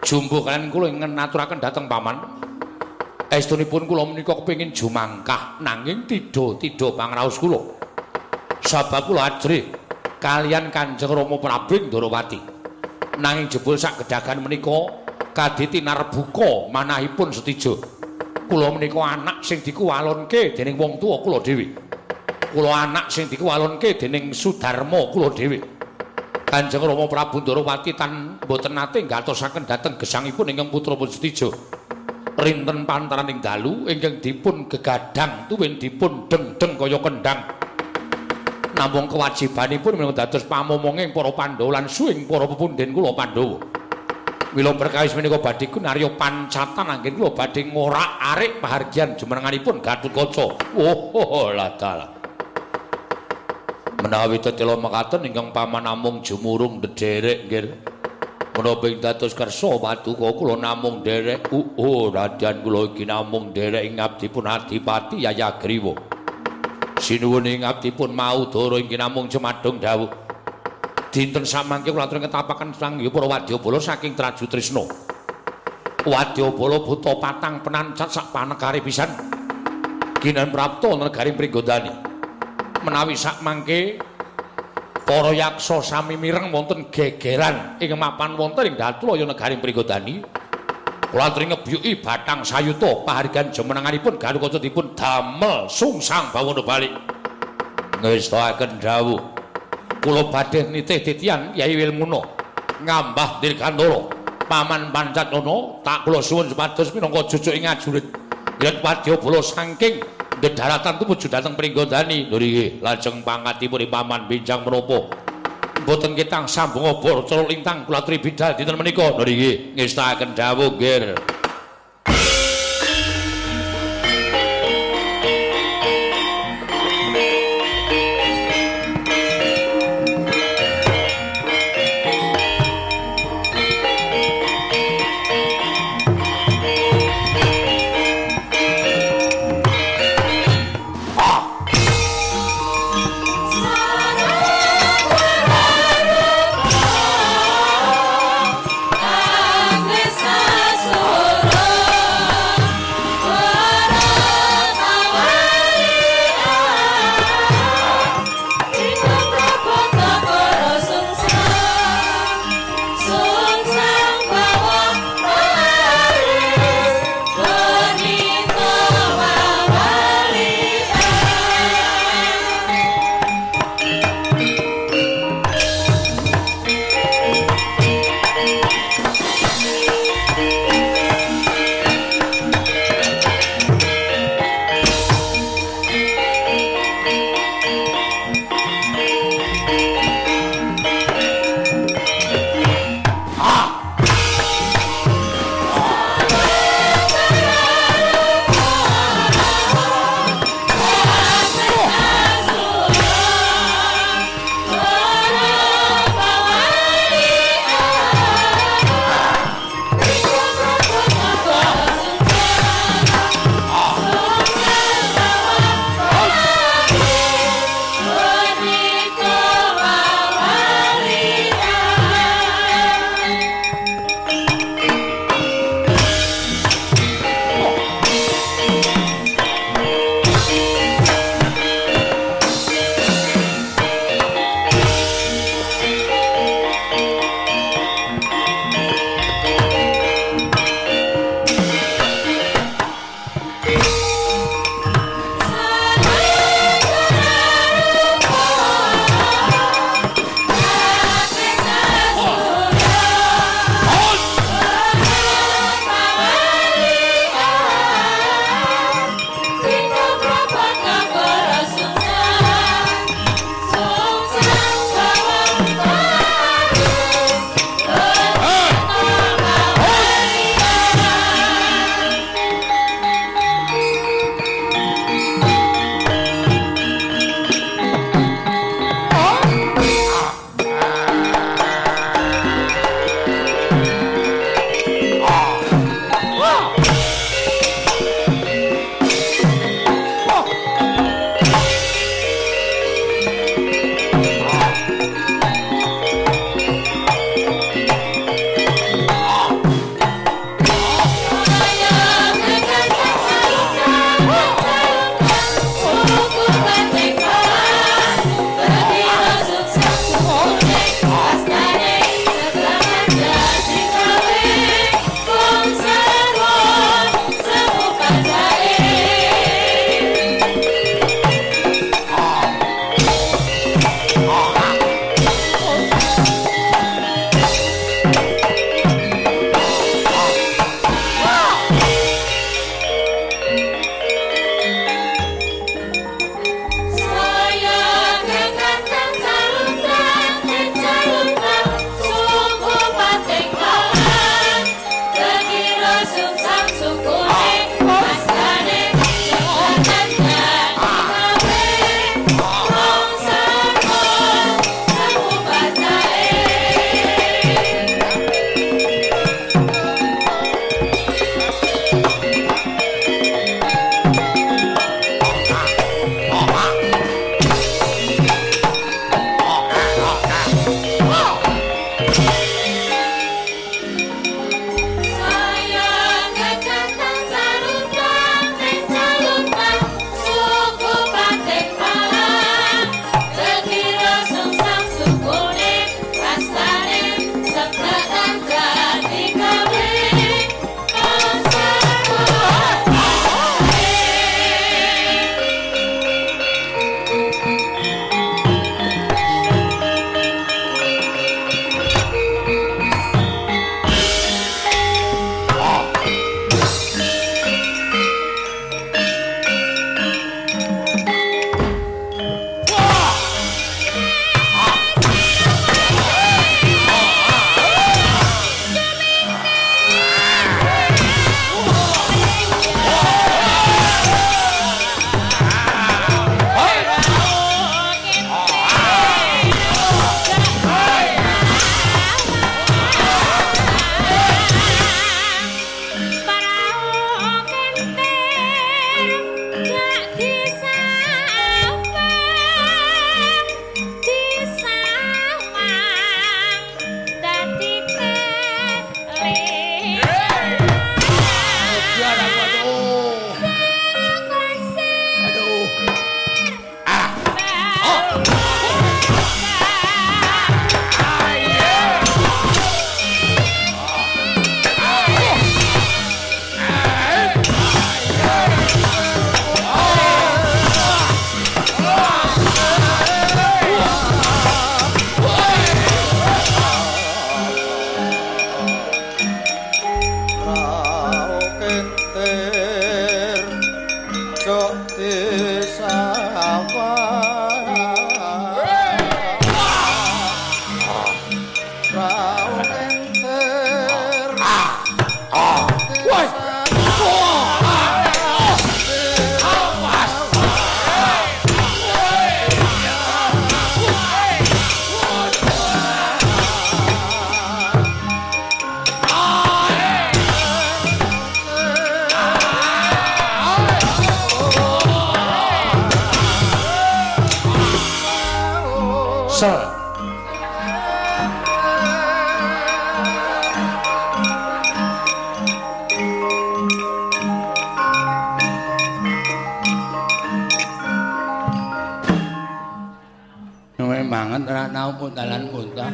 Jumbuh kalian kula ingkang ngaturaken dhateng paman. Estunipun kula menika kepengin jumangkah nanging tidha-tidha pangraos kula. Sabab kula ajrih kalian Kanjeng Rama Prabu Ndorowati. Nanging jebul sak gedagan menika kaditi narbuka manahipun Setija. Kula menika anak sing dikuwalonke dening wong tuwa kula dhewe. Kula anak sing dikuwalonke dening Sudarma kula dhewe. Kanjeng Rama Prabu Ndorowati tan mboten nate ngatosaken dhateng gesangipun ingkang putra pun Setija. Rinten pantaraning dalu ingkang dipun gegadang tuwin dipun deng-deng kaya kendhang. Namung kewajibanipun minangka dados pamomonging para Pandhawa lan suwing para pepundhen kula Pandhawa. Mila perkawis menika badhe kunarya pancatan anggen kula badhe ngorak-arik pahargyan jumenenganipun Gatotkaca. Oh, lah dalah. Menawi tetela mekaten ingkang paman namung jumurung ndederek nggih. Menapa ing dados kersa paduka kula namung nderek nadyan kula iki namung nderek ing abdipun Adipati Yayah Griwa. Sinuwun ing abdipun mau dara inggih namung jumadung dawuh. Dinten samangke kula atur ngetapaken sangya para wadyabala saking Traju Trisna. Wadyabala buta patang penancat sak panekare pisan. Ginan prapta negari Pringgondani. Menawi sakmangke para yaksa sami mireng wonten gegeran ing mapan wonten ing Datulaya negari Pringgondani, kula aturi ngebyuki bathang sayuta pahargan jumenenganipun Gatotkaca dipun damel sungsang bawana balik. Ngestakaken dawuh kula badhe nitih titian Yai Wilmuna ngambah dirgantara Paman Pancatnyana tak kula suwun supados minangka jujuk ing ajurit yen wadyabala saking dedaratan tumuju dhateng Pringgondani. Lho nggih, lajeng pangkatipun Paman benjang menapa mboten ketang sambung obor cara lintang kula aturi bidal dinten menika. Lho nggih, ngestakaken dawuh nggih. So muntalan muntah.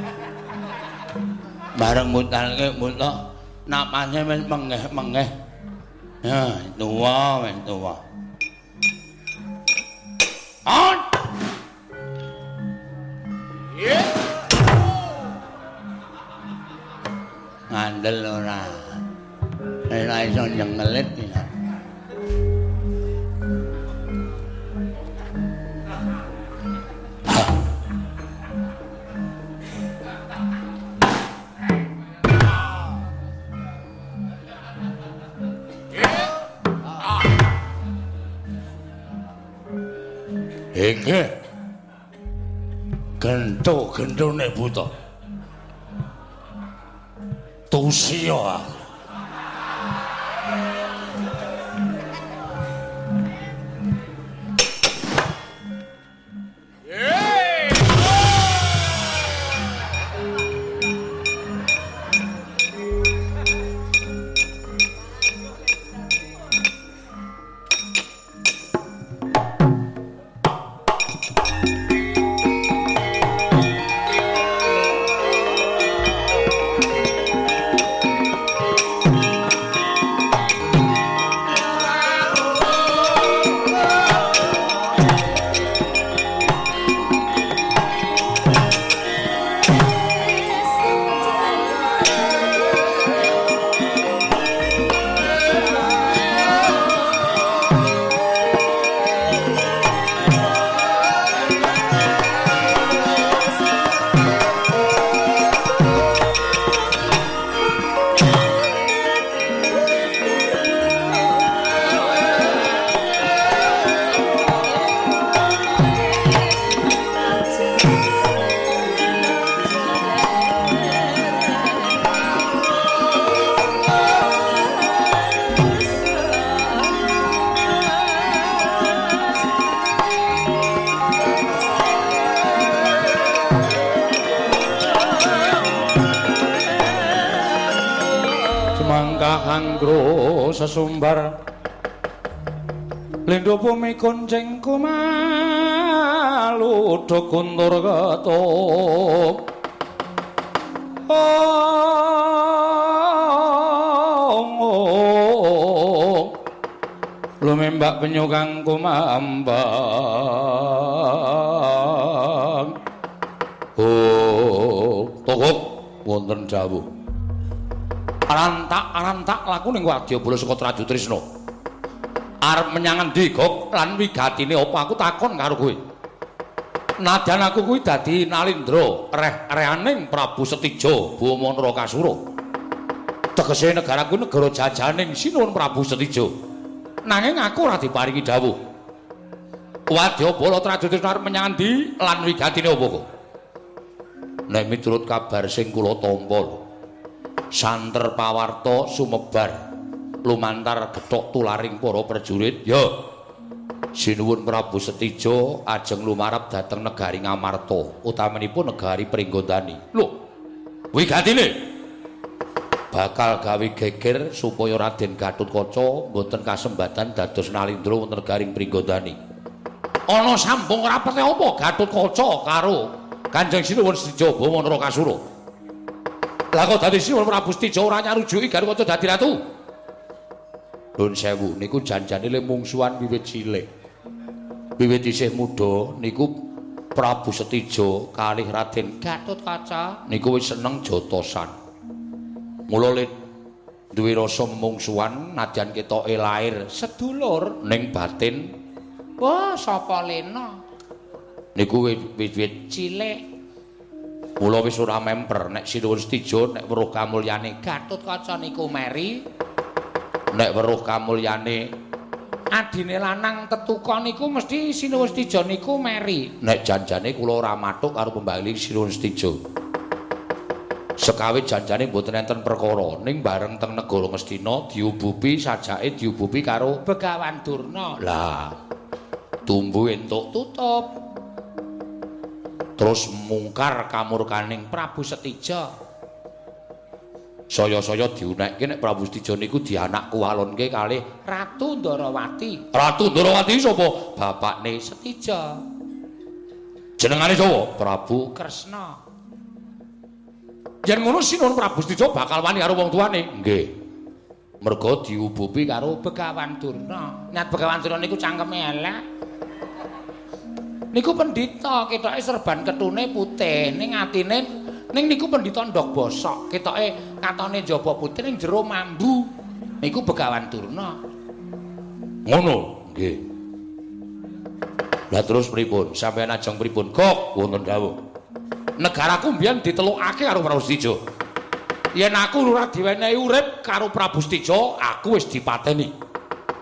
Bareng muntalke muntah, napase wis mengeh-mengeh. Ya, tuwa wis tuwa. On. Ngandel ora. Ora iso nyengelit ya. Inggih. Gento-gentone buta. Tusiya aku. Anggro sesumbar lindho bumi kuncing kumalu do guntur ketuk lumembak penyu kang kumambang. Oh, togok wonten dawuh. Arantak-arantak laku ning wadyabala saka Trajutrisna. Arep menyang endi, Gok? Lan wigatine apa aku takon karo kowe? Nadyan aku kuwi dadi Nalindra, reh-rehaning Prabu Setija Bama Narakasura. Tegese negaraku negara jajaning Sinuwun Prabu Setija. Nanging aku ora diparingi dawuh. Wadyabala Trajutrisna arep menyang endi lan wigatine apa kok? Nek miturut kabar sing kula tampa, santer pawarta sumebar lumantar gethok tularing para prajurit. Ya, Sinuwun Prabu Setija ajeng lumarap dhateng negari Ngamarta, utamanipun negari Pringgondani. Lho, wigatine bakal gawe geger supaya Raden Gatotkaca mboten kasembatan dados Nalindra wonten negari Pringgondani. Ana sambung rapete apa Gatotkaca karo Kanjeng Sinuwun Setija Bama Narakasura? Lah kok dadi Sinuwun Prabu Setija ora nyarujuki Gatotkaca dadi ratu? Nuwun sewu, niku janjane le mungsuhan wiwit cilik. Wiwit isih muda niku Prabu Setija kalih Raden Gatotkaca niku wis seneng jotosan. Mula le duwe rasa mungsuhan nadyan ketoke lair sedulur ning batin. Wah, sapa lena? Niku wit-wit cilik. Mula wis ora memper nek Sinuwun Setija nek weruh kamulyane Gatotkaca niku meri, nek weruh kamulyane adine lanang tetuka niku mesti Sinuwun Setija niku meri. Nek janjane kula ora mathuk karo pembali Sinuwun Setija. Sekawit janjane mboten enten perkara, ning bareng teng negara Ngastina diubupi sajake diubupi karo Begawan Durna. Lah, tumbu entuk tutup. Terus mungkar kamurkaning Prabu Setija. Saya-saya diunekke nek Prabu Setija niku dianak kuwalonke kalih Ratu Ndarawati. Ratu Ndarawati sapa? Bapakne Setija. Jenengane sapa? Prabu Kresna. Yen ngono Sinuwun Prabu Setija bakal wani karo wong tuane. Nggih. Merga diubupi karo Begawan Durna. Nyat Begawan Durna niku cangkeme elek. Niku pendhita, ketoke serban ketune putih, ning atine ning niku pendhita ndok bosok, ketoke katone njaba putih ning jero mambu. Niku Begawan Durna. Ngono, nggih. Lah terus pripun? Sampeyan ajeng pripun? Kok wonten dawuh. Negaraku mbiyen ditelukake karo Prabu Setija. Yen aku ora diwenehi urip karo Prabu Setija, aku wis dipateni.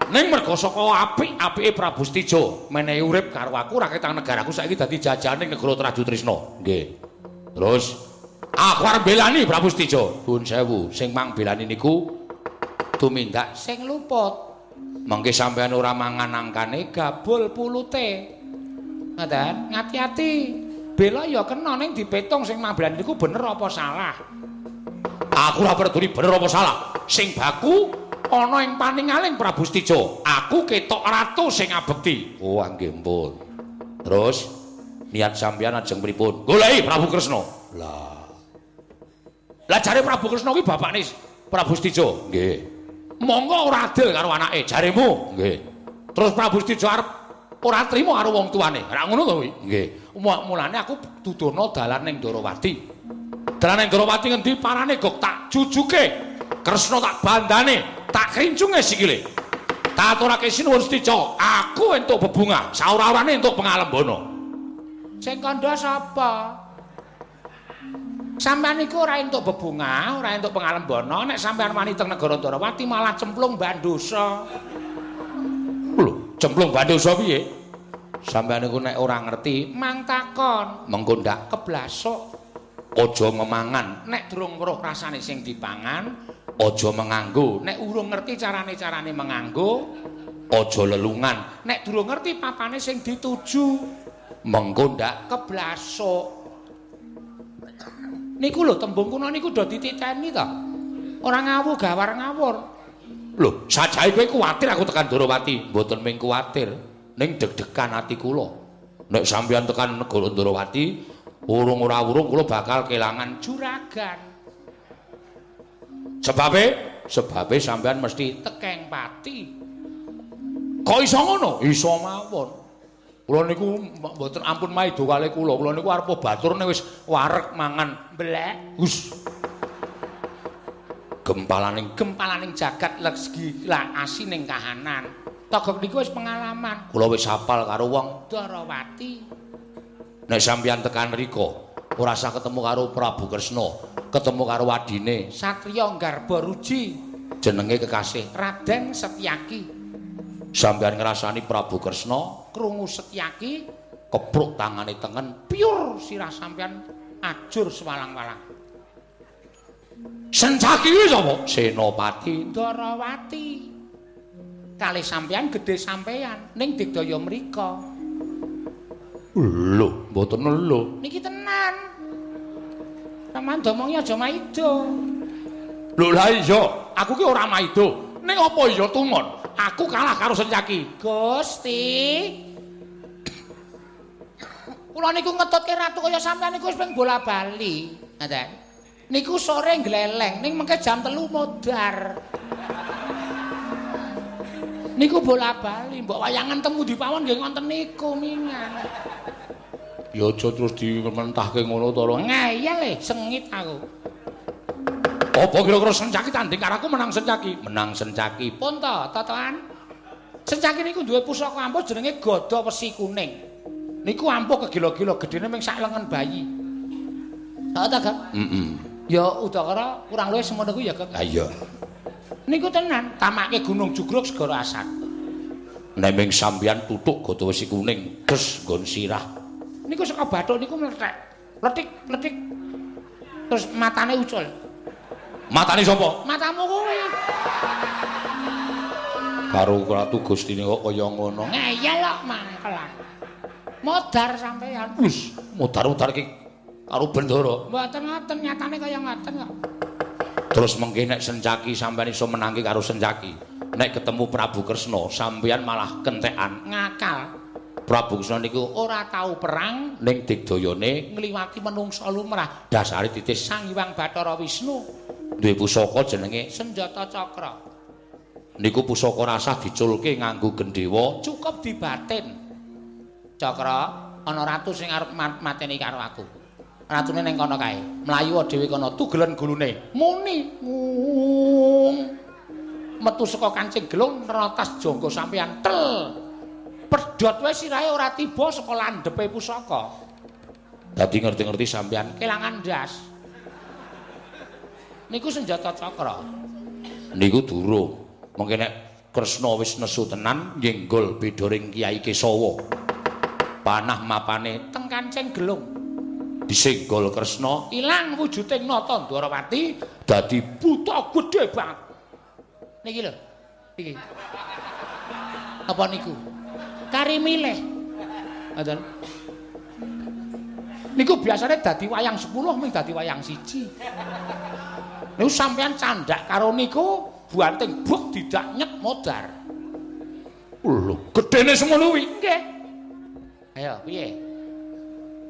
Ning merga saka apik-apike Prabu Setija menehi urip karo aku, raketang negaraku saiki dadi jajahaning negara Trajutrisna. Nggih. Terus aku arep belani Prabu Setija. Nuwun sewu, sing mang belani niku tumindak sing luput. Mangke sampeyan ora mangan angkane gabul pulute. Ngoten, ngati-ati. Bela ya kena ning dipetung sing mang belani niku bener apa salah. Aku ora peduli bener apa salah. Sing baku ana ing paningaling Prabu Setija, aku ketok ratu sing ngabekti. Oh, nggih mpun. Terus niat sampeyan ajeng pripun? Goleki Prabu Kresna. Lah. Lah jare Prabu Kresna kuwi bapakne Prabu Setija. Nggih. Monggo ora adil karo anake jaremu. Nggih. Terus Prabu Setija arep ora trima karo wong tuane. Ora ngono to kuwi? Nggih. Mulane aku dudono dalan ning Ndorowati. Dalan ning Ndorowati ngendi parane gok tak jujuke. Kresna tak bandane. Tak krincunge sikile. Tak aturake Sinuwun Setija, aku entuk bebungah, saura-urane entuk pengalembana. Sing kandha sapa? Sampeyan niku ora entuk bebungah, ora entuk pengalembana, nek sampeyan wani teng negara Ndorowati malah cemplung bandosa. Lho, cemplung bandosa piye? Sampeyan niku nek ora ngerti, mang takon, mengko ndak keblasuk. Aja memangan nek durung weruh rasane sing dipangan, aja menganggo nek urung ngerti carane-carane menganggo, aja lelungan nek durung ngerti papane sing dituju, mengko ndak keblasuk. Niku lho tembung kuna niku do dititeni to. Ora ngawu gawar ngawur. Lho, sajae kowe kuwatir aku tekan Ndorowati? Mboten mung kuwatir, ning deg-degan ati kula. Nek sampeyan tekan negara Ndorowati, urung ora urung kula bakal kelangan juragan. Sebabe, sebabe sampean mesti tekeng pati. Kok iso ngono? Iso mawon. Kula niku mboten ampun maido kalih kula. Kula niku arep baturne wis wareg mangan blek. Hus. Gempalaning gempalaning jagat legi la asining kahanan. Togok niku wis pengalaman. Kula wis hafal karo wong Ndorowati. Nek sampeyan tekan rika, ora usah ketemu karo Prabu Kresna, ketemu karo adine Satriya Garbaruji, jenenge kekasih Raden Setyaki. Sampeyan ngrasani Prabu Kresna krungu Setyaki, kepruk tangane tengen, piur sirah sampeyan ajur sewalang-walang. Sencaki kuwi sapa? Senopati Ndorowati. Kalih sampeyan gedhe sampeyan ning digdaya mrika. Lho, mboten lho. Niki tenan. Sampeyan domongi aja maido. Lho lah iya, aku ki ora maido. Ning apa iya tumon? Aku kalah karo Sencaki. Gusti. Kula niku ngetutke ratu kaya sampeyan niku wis ping bola-bali. Ngoten. Niku sore ngleleng, ning mengke jam 3 modar. Niku bola-bali, mbok wayangan temu di pawon nggih ngonten niku mingan. Ya aja terus dimentahke ngono to lho. Ngeyel e, sengit aku. Apa kira-kira Sencaki tanding karo aku menang Sencaki? Menang Sencaki. Pun to, totoan. Sencaki niku duwe pusaka ampuh jenenge Gada Wesi Kuning. Niku ampuh kegila-gila, gedene mung sak lengen bayi. Heeh ta, Kang? Heeh. Ya udakara kurang luwih semono kuwi ya, Kang. Ha iya. Niku tenan, tamake Gunung Jugruk segara Asat. Nek ming sampeyan tutuk Gada Wesi Kuning, des nggon sirah. Niku saka bathuk niku mlethek. Pletik, pletik. Terus matane ucul. Matane sapa? Matamu kuwi. Karo Ratu Gustine kok kaya ngono. Ngeyel kok mangkel. Modar sampeyan. Wis, modar-modar iki karo Bendara. Mboten ngoten, nyatane kaya ngoten kok. Terus mengke nek Sencaki sampeyan iso menangke karo Sencaki. Nek ketemu Prabu Kresna, sampeyan malah kentekan ngakal. Prabu Kresna niku ora tau perang ning digdayane ngliwati menungsa lumrah. Dasare titis Sang Hyang Bathara Wisnu duwe pusaka jenenge Senjata Cakra. Niku pusaka rasah diculke nganggo gendhewa, cukup dibatin. Cakra, ana ratu sing arep mateni karo aku. Ratune ning kono kae. Mlayu dhewe kono tugelen gulune. Muni ngung. Metu saka kancing gelung nerotas jangga sampeyan tel. Pedhot wae sirahe ora tiba saka landhepe pusaka. Dadi ngerti-ngerti sampeyan kelangan ndas. Niku senjata cakra. Niku durung. Mengke nek Kresna wis nesu tenan nyenggol bedoring Kyai Kesawa. Panah mapane teng kancing gelung. Disenggol Kresna ilang wujuding Nata Ndwarawati dadi buta gedhe banget. Niki lho. Iki. Apa niku? Kari milih. Ngoten. Niku biasane dadi wayang 10 ming dadi wayang 1. Niku sampeyan candhak karo niku buanting buk didak nyet modar. Lho, gedene semono kuwi. Nggih. Ayo, piye?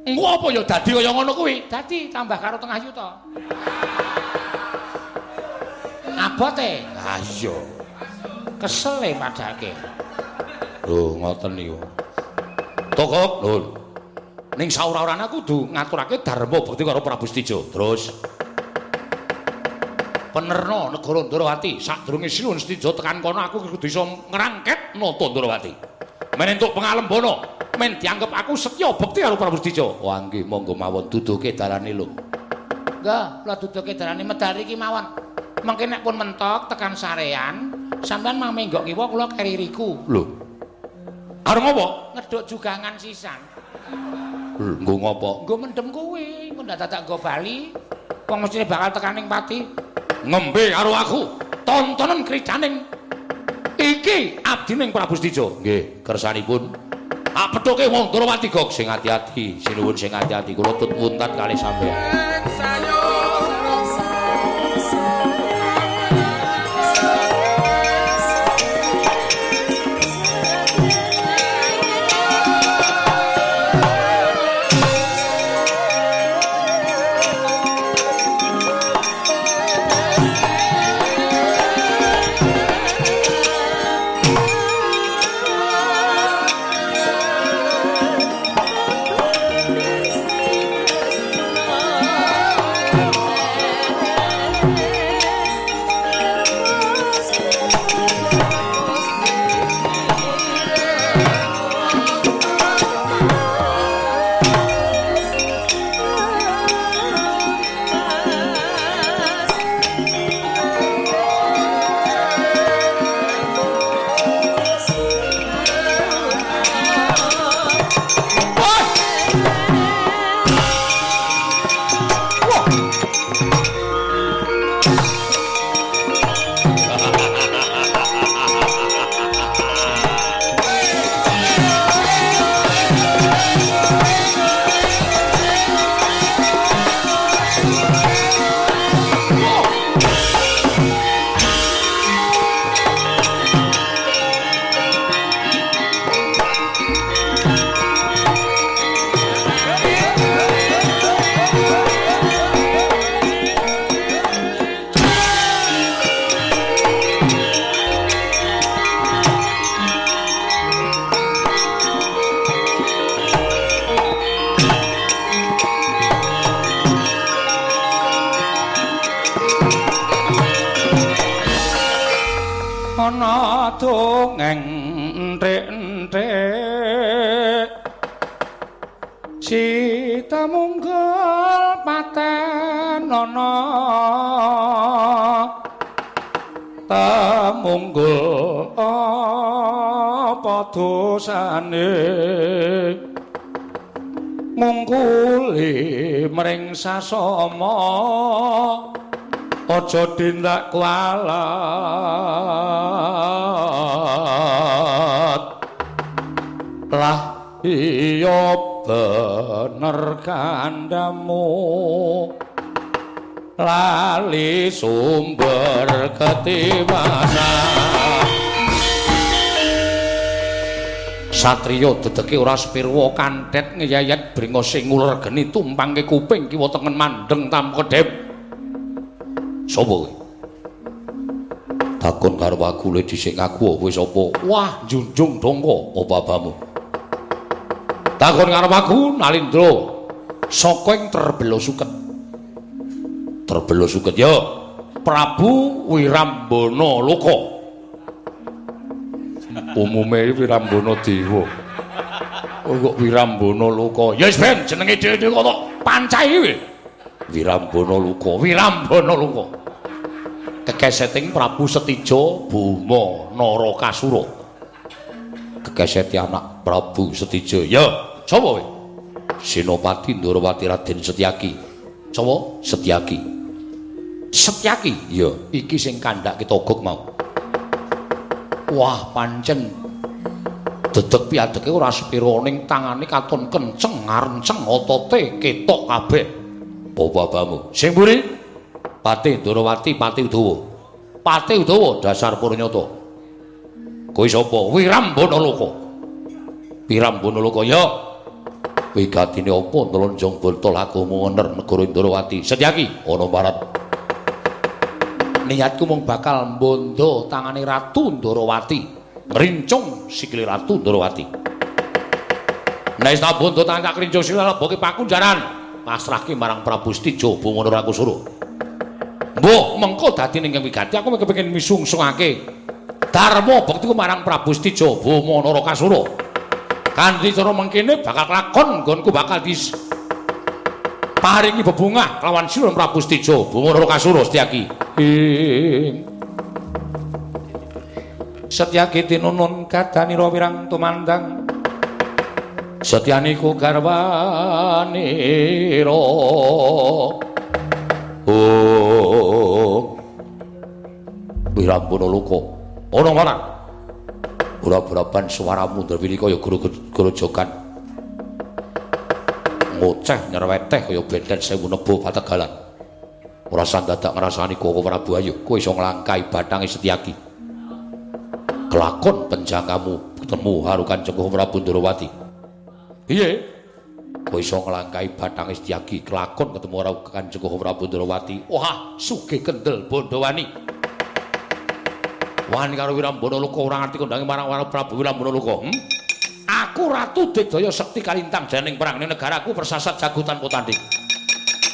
Engko apa ya dadi kaya ngono kuwi? Dadi tambah karo 0,5 yuta. Abote. Ha iya. Kesele padake. Lho, ngoten niku. Tokok, lho. Ning saura-urane kudu ngaturake dharma bekti karo Prabu Setija. Terus penerna negara Ndrawati sadurunge Sinuwun Setija tekan kono aku kudu iso ngrangket Nata Ndrawati. Men entuk pangalembana, men dianggep aku setya bekti karo Prabu Setija. Wah nggih, monggo mawon duduke dalane lho. Nggih, kula duduke dalane medal iki mawon. Mengke nek pun mentok tekan sarean, sampean mang menggok kiwa kula keri riku. Lho. Arep ngopo? Ngeduk jugangan sisan. Lho, nggo ngopo? Nggo mendem kuwi, engko ndak dadak nggo bali. Wong mestine bakal tekan ning pati. Ngembe karo aku, tontonen kricaning iki abdining Prabu Setija. Nggih, kersanipun. Tak pethuke wong Ndrawati gok sing ati-ati, sinuwun sing ati-ati kula tut wuntat kalih sampeyan. Ana dongeng enthik-enthik Sita munggul paten ana temunggul apa dosane ngungkuli mring sasama aja tindak kualat lah iya bener kandhamu lali sumber ketiwasan. Satriya dedeke ora sepirwa kanthet ngeyayat brengose nguler geni tumpangke kuping kiwa tengen mandeng tanpa kedhep. Sapa kowe? Takon karo aku le dhisik ngaku kowe sapa? Wah, njunjung dongko apa abamu? Takon karo aku Nalindra saka ing Terbela Suket. Terbela Suket ya. Prabu Wirambana Loka. Umume Wirambana Dewa. Oh kok Wirambana Loka. Ya wis ben jenenge dhewe-dhewe kok tok pancahi kowe. Wirambana Loka, Wirambana Loka. Kekeseting Prabu Setija Boma Narakasura. Kekeseti anak Prabu Setija. Ya, sapa kowe? Senopati Ndorowati Raden Setyaki. Sapa? Setyaki. Setyaki? Ya, iki sing kandhake Togog mau. Wah, pancen dedeg piadeke ora sepira ning tangane katon kenceng ngarenceng otote ketok kabeh. Apa abamu? Sing mburi? Patih Ndorowati, Patih Udawa. Patih Udawa dasar purnyata. Kowe sapa? Wirambana Loka. Wirambana Loka ya. Wigatine apa nlonjong bontol aku mengener negara Ndorowati. Setyaki ana marat. Niatku mung bakal mbondo tangane Ratu Ndorowati, ngrincung sikile Ratu Ndorowati. Nek wis tak bondo tangan tak krincung sikile leboke pakunjaran, pasrahke marang Prabu Setija Boma Narakasura. Mbuh, mengko dadi ning wigati aku kepengin misungsungake dharma bektiku marang Prabu Setija Boma Narakasura. Kanthi cara mengkene bakal lakon nggonku bakal dis paringi bebungah kelawan sira Prabu Setija Boma Narakasura. Setyaki. Setyaki tinunun kadanira wirang tumandang setyaniku garwanira. Oh Wirambana Loka ana marang ora beraban suaramu ndrewili kaya guru-gorojokan ngoceh nyerweteh kaya benten sewu nebo pategalan. Ora sandadak ngrasani Koko Prabu ayo kowe iso nglangkai bathange Setyaki. Kelakon penjangkamu ketemu karo Kanjeng Prabu Ndorowati. Piye? Kowe iso nglangkai bathange Setyaki kelakon ketemu karo Kanjeng Prabu Ndorowati. Wah, sugih kendel Bondowani. Wani karo Wirambana Loka ora ngerti kondange marang Prabu Wirambana Loka. Aku Ratu Digdaya Sekti Kalintang janing perang ning negaraku persasat jago tanpa tanding.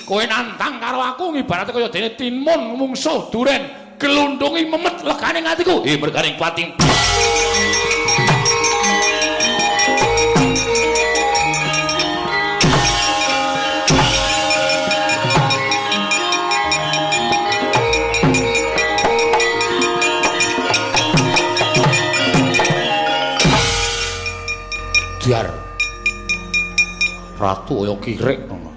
Kowe nantang karo aku ngibarate kaya dene timun mungsuh duren gelundungi memet legane atiku. Merganing pating. Diar. Ratu kaya kirik ngono.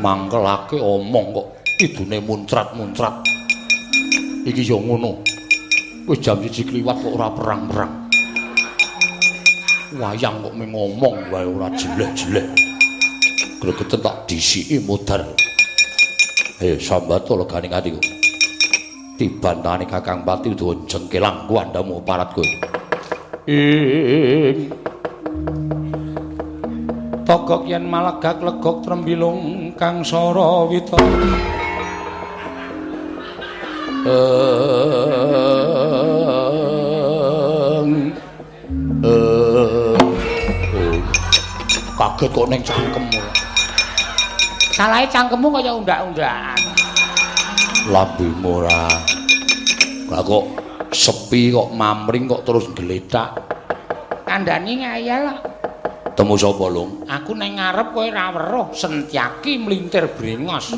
Mangkelake omong kok idune muncrat-muncrat. Iki ya ngono. Wis jam 1 kliwat kok ora perang-perang. Wayang kok mung ngomong wae ora jeleh-jeleh. Gregeten tak disiki modar. Sambat legane atiku. Dibantahane Kakang Pati Udawa jengkelang kuandhamu parat kowe. Ing Togok yen malegak legok trembilung kang sarawita. Kaget kok ning cangkemmu. Salahe cangkemmu kaya undak-undakan. Lambemu ora. Lah kok sepi kok mamring kok terus gletak. Kandhani ngayal kok. Temu sapa, Lung? Aku neng ngarep kowe ora weruh, Setyaki mlintir brengos.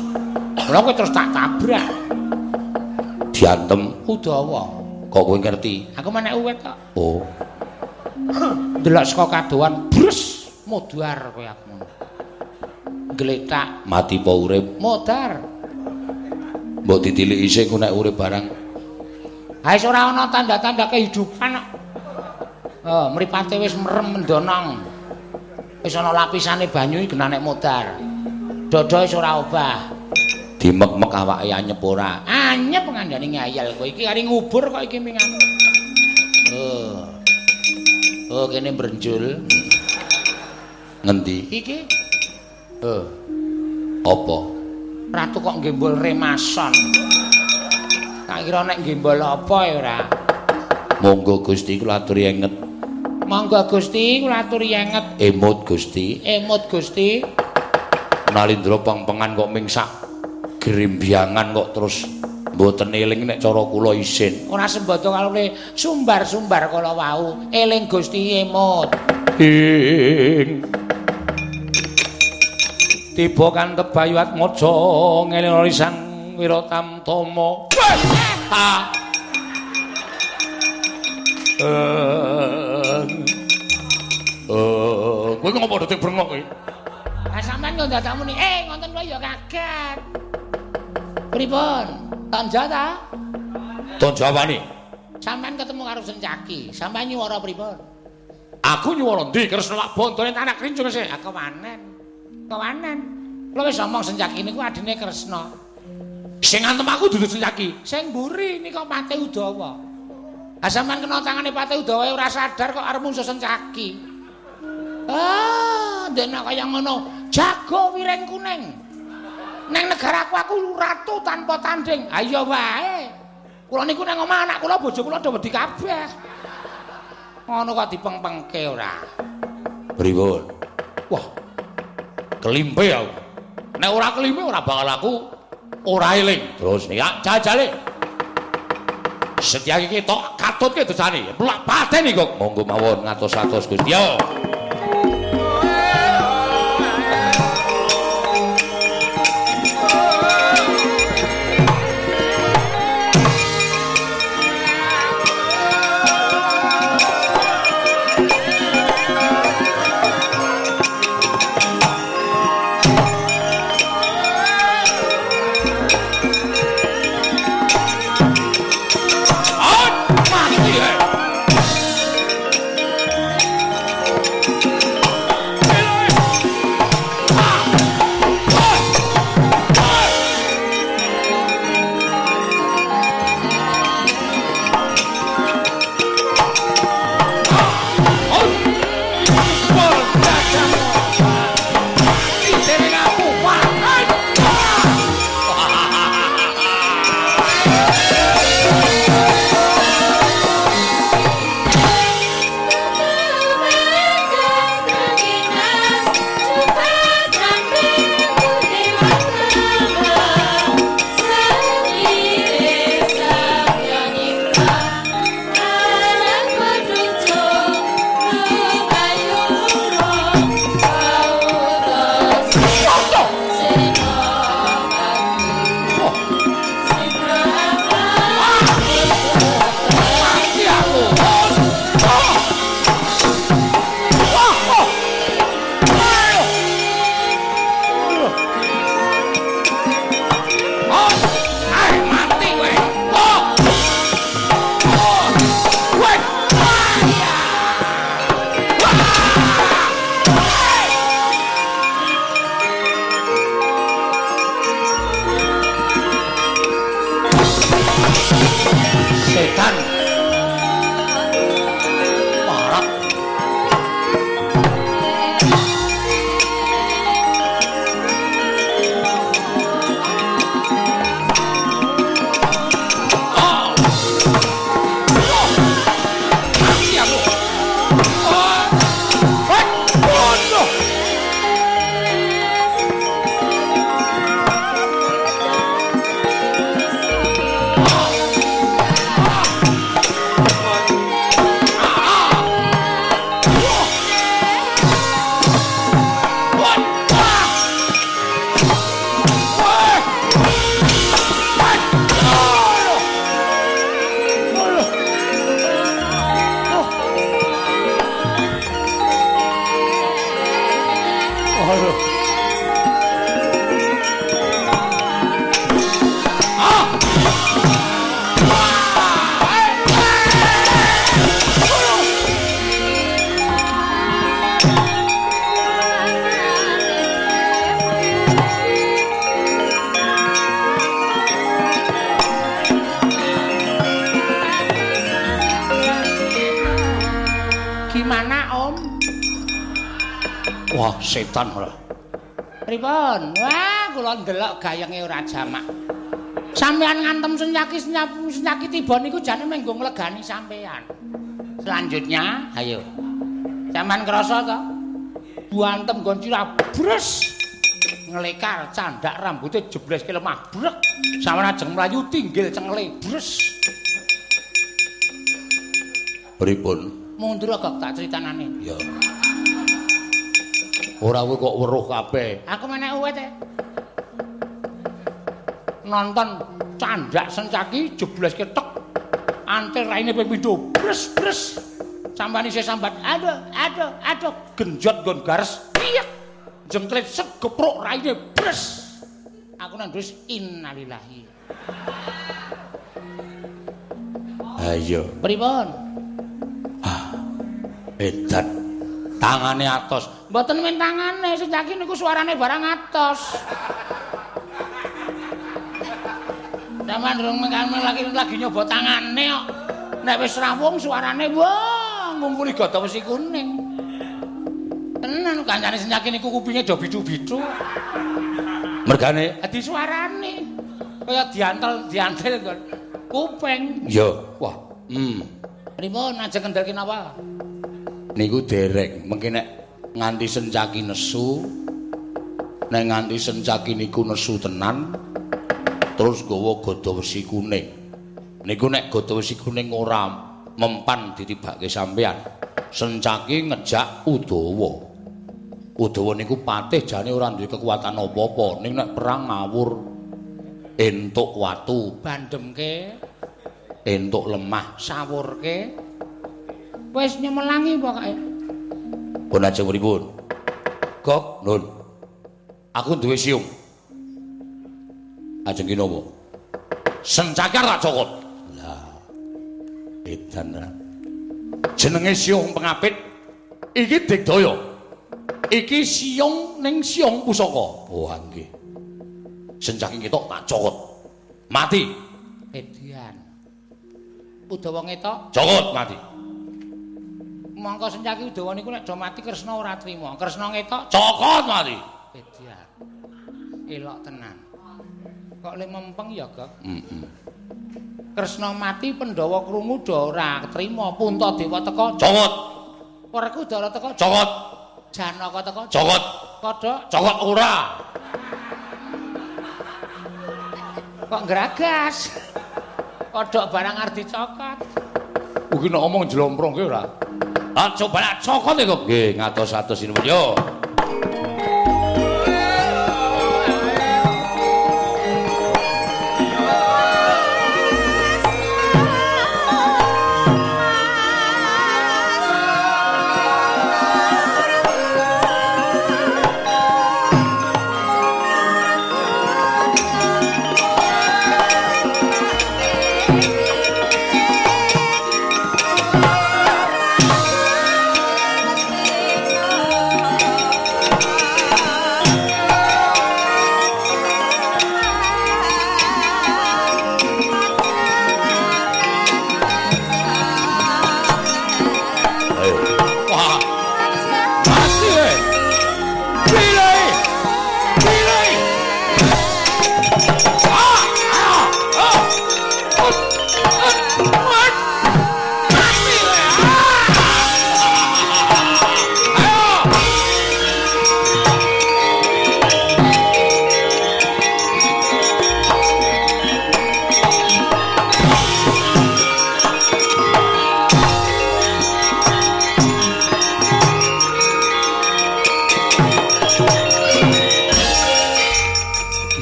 Lha kowe terus tak tabrak. Diantem Udawa. Kok kowe ngerti? Aku menek uwit kok. Oh. Delok saka kadohan, brus modar kowe aku. Gletak. Mati apa urip? Modar. Mbok ditiliki isih ku nek urip barang. Ha wis ora ana tanda-tanda kehidupan kok. Oh, mripate wis merem mendonong. Wis ana lapisane banyu iki genah nek modar. Dada wis ora obah. Dimek-mek awake anyep ora? Anyep ngandani ngayal kowe iki kari ngubur kok iki mingane. Oh, kene brenjul. Ngendi? Iki. Oh. Apa? Ratu kok gembol remason. Tak kira nek gembol apa ya ora. Monggo Gusti kula aturi enget. Monggo Gusti kula aturi enget. Emut Gusti. Emut Gusti. Nalindra pengpengan kok ming sak grembyangan kok terus mboten eling nek cara kula isin. Ora sembodo kalune sumbar-sumbar kala wau. Eling Gusti emut. Ing tiba kantep Bayu Atmaja ngeling Sang Wiratamtama. Ha. Kowe ngopo dadi brengok kowe? Ah sampean kok dadak muni, ngoten kula ya kaget. Pripun? Tonjo ta? Tonjo apane? Sampean ketemu karo Sencaki, sampean nyuwara pripun? Aku nyuwara ndi? Kresna lak bontone anak krincung sih. Ah kewanen. Kewanen. Kula wis omong Sencaki niku adine Kresna. Sing ngantem aku dudu Sencaki. Sing mburi nika Patih Udawa. Ah sampean kena tangane Patih Udawa ora sadar kok arep mungsuh Sencaki. Ah, ndekne kaya ngono. Jago wiring kuning. Neng negaraku aku ratu tanpa tanding. Ayo wae. Kula niku nang omah anak kula bojo kula do wedi kabeh. Ngono kok dipengpengke ora. Pripun? Wah. Kelimpe aku. Nek ora kelimpe ora bakal aku ora eling. Terus ya jajale. Setyaki iki tok katutke dosane. Plak pateni kok. Monggo mawon ngatos-atos Gusti. Yo. Wah, setan ora. Pripun? Wah, kula ndelok gayenge ora jamak. Sampeyan ngantem Sencaki Sencaki tiba niku jane mung nggo nglegani sampeyan. Selanjutnya, ayo. Sampeyan krasa to? Buantem nggon sirah bres. Nglekar candak rambute jebles ke lemah brek. Sampeyan ajeng mlayu tinggil cengele bres. Pripun? Mundur kok tak critanane. Ya. Ora kowe kok weruh kabeh. Aku menek uwit e. Nonton candak Sencaki jebles ketek. Antil raine ping pindho bres bres. Sampeyan isih sambat aduh aduh aduh genjot nggon gares. Piyek. Jengklet set gepruk raine bres. Aku nang wis innalillahi. Ha iya. Pripun? Ah. Edan. Tangane atos. Mboten men tangane, Sencaki niku suarane barang atos. Sampeyan durung mengkane lagi nyoba tangane kok. Nek wis rawung suarane wah ngumpuli gada wesi kuning. Tenan kancane Sencaki niku kupinge do bitu-bitu. Mergane di suarane kaya diantel-diantel nggon kuping. Ya, wah. Pripun ajeng kendel napa? Niku dereng, mengki nek nganti Sencaki nesu, nek nganti Sencaki niku nesu tenan, terus nggawa gada wesi kuning. Niku nek gada wesi kuning ora mempan ditibake sampeyan, Sencaki ngejak Udawa. Udawa niku patih jane ora duwe kekuatan apa-apa, ning nek perang ngawur entuk watu, bandemke, entuk lemah, sawurke. Wis nyemelangi pokoke. Pun ajeng pripun? Gok, Nun. Aku duwe siung. Ajeng ki napa? Sencaki tak cokot. Lah. Edan ra. Jenenge siung pengapit. Iki digdaya. Iki siung ning siung pusaka. Oh, nggih. Sencaki ketok tak cokot. Mati. Edian. Udawa ngetok? Cokot mati. Mongko Sencaki Udawa niku nek do mati Kresna ora trima. Kresna ngetok cokot mati. Edian. Elok tenan. Kok le mempeng ya, Gok? Heeh. Kresna mati Pandhawa krungu do ora trima. Puntadewa teka cokot. Werkudara teka cokot. Janaka teka cokot. Kodhok cokot ora. Kok ngragas? Kodhok barang arep dicokot. Kuwi nek omong jlomprongke ora? Ah coba nak cokot e kok. Nggih, ngatos-atos sinuwun yo.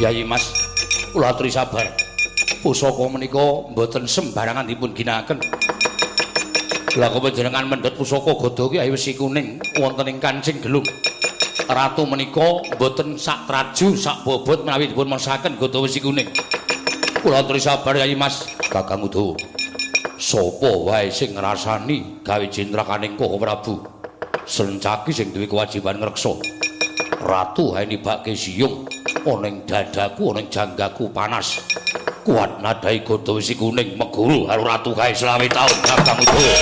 Yayi Mas, kula aturi sabar. Pusaka menika mboten sembarangan dipun ginakaken. Lah kok panjenengan mendhet pusaka gada ki wesi kuning wonten ing kancing gelung. Ratu menika mboten sak traju sak bobot menawi dipun masaken gada wesi kuning. Kula aturi sabar Yayi Mas, Kakang Udawa. Sapa wae sing ngrasani gawe jentrakaning Koko Prabu? Sencaki sing duwe kewajiban ngreksa. Ratu hae nibake siyung ana ing dadaku ana ing janggaku panas. Kuat nadai gada wesi kuning meguru karo ratu kae 25 taun Kakang Udawa.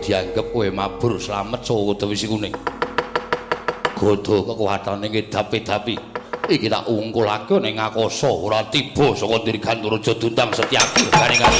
dianggep kowe mabur slamet saka wesi kuning. Godho kekuatane ngedapi-dapi. Iki tak ungkulake ning akasa ora tiba saka Dirgantaraja Dundang Setyaki garingan.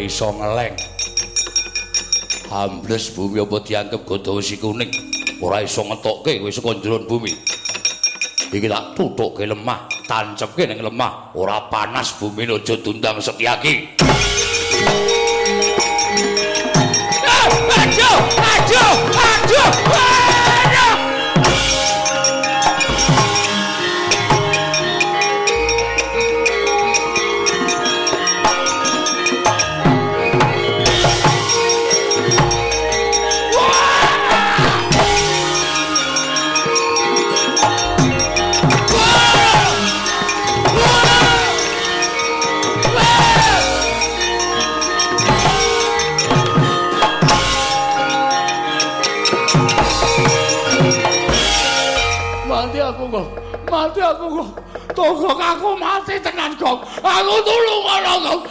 Iso ngeleng ambles bumi apa dianggep godha wesi kuning ora iso ngetokke kowe saka njeron bumi. Iki tak tuthukke lemah, tancepke ning lemah, ora panas bumi aja Dundang Setyaki. Aduh, aduh, aduh, aduh. Mati aku kok. Togok aku mati tenan, Gong. Aku tulung ana, Gong.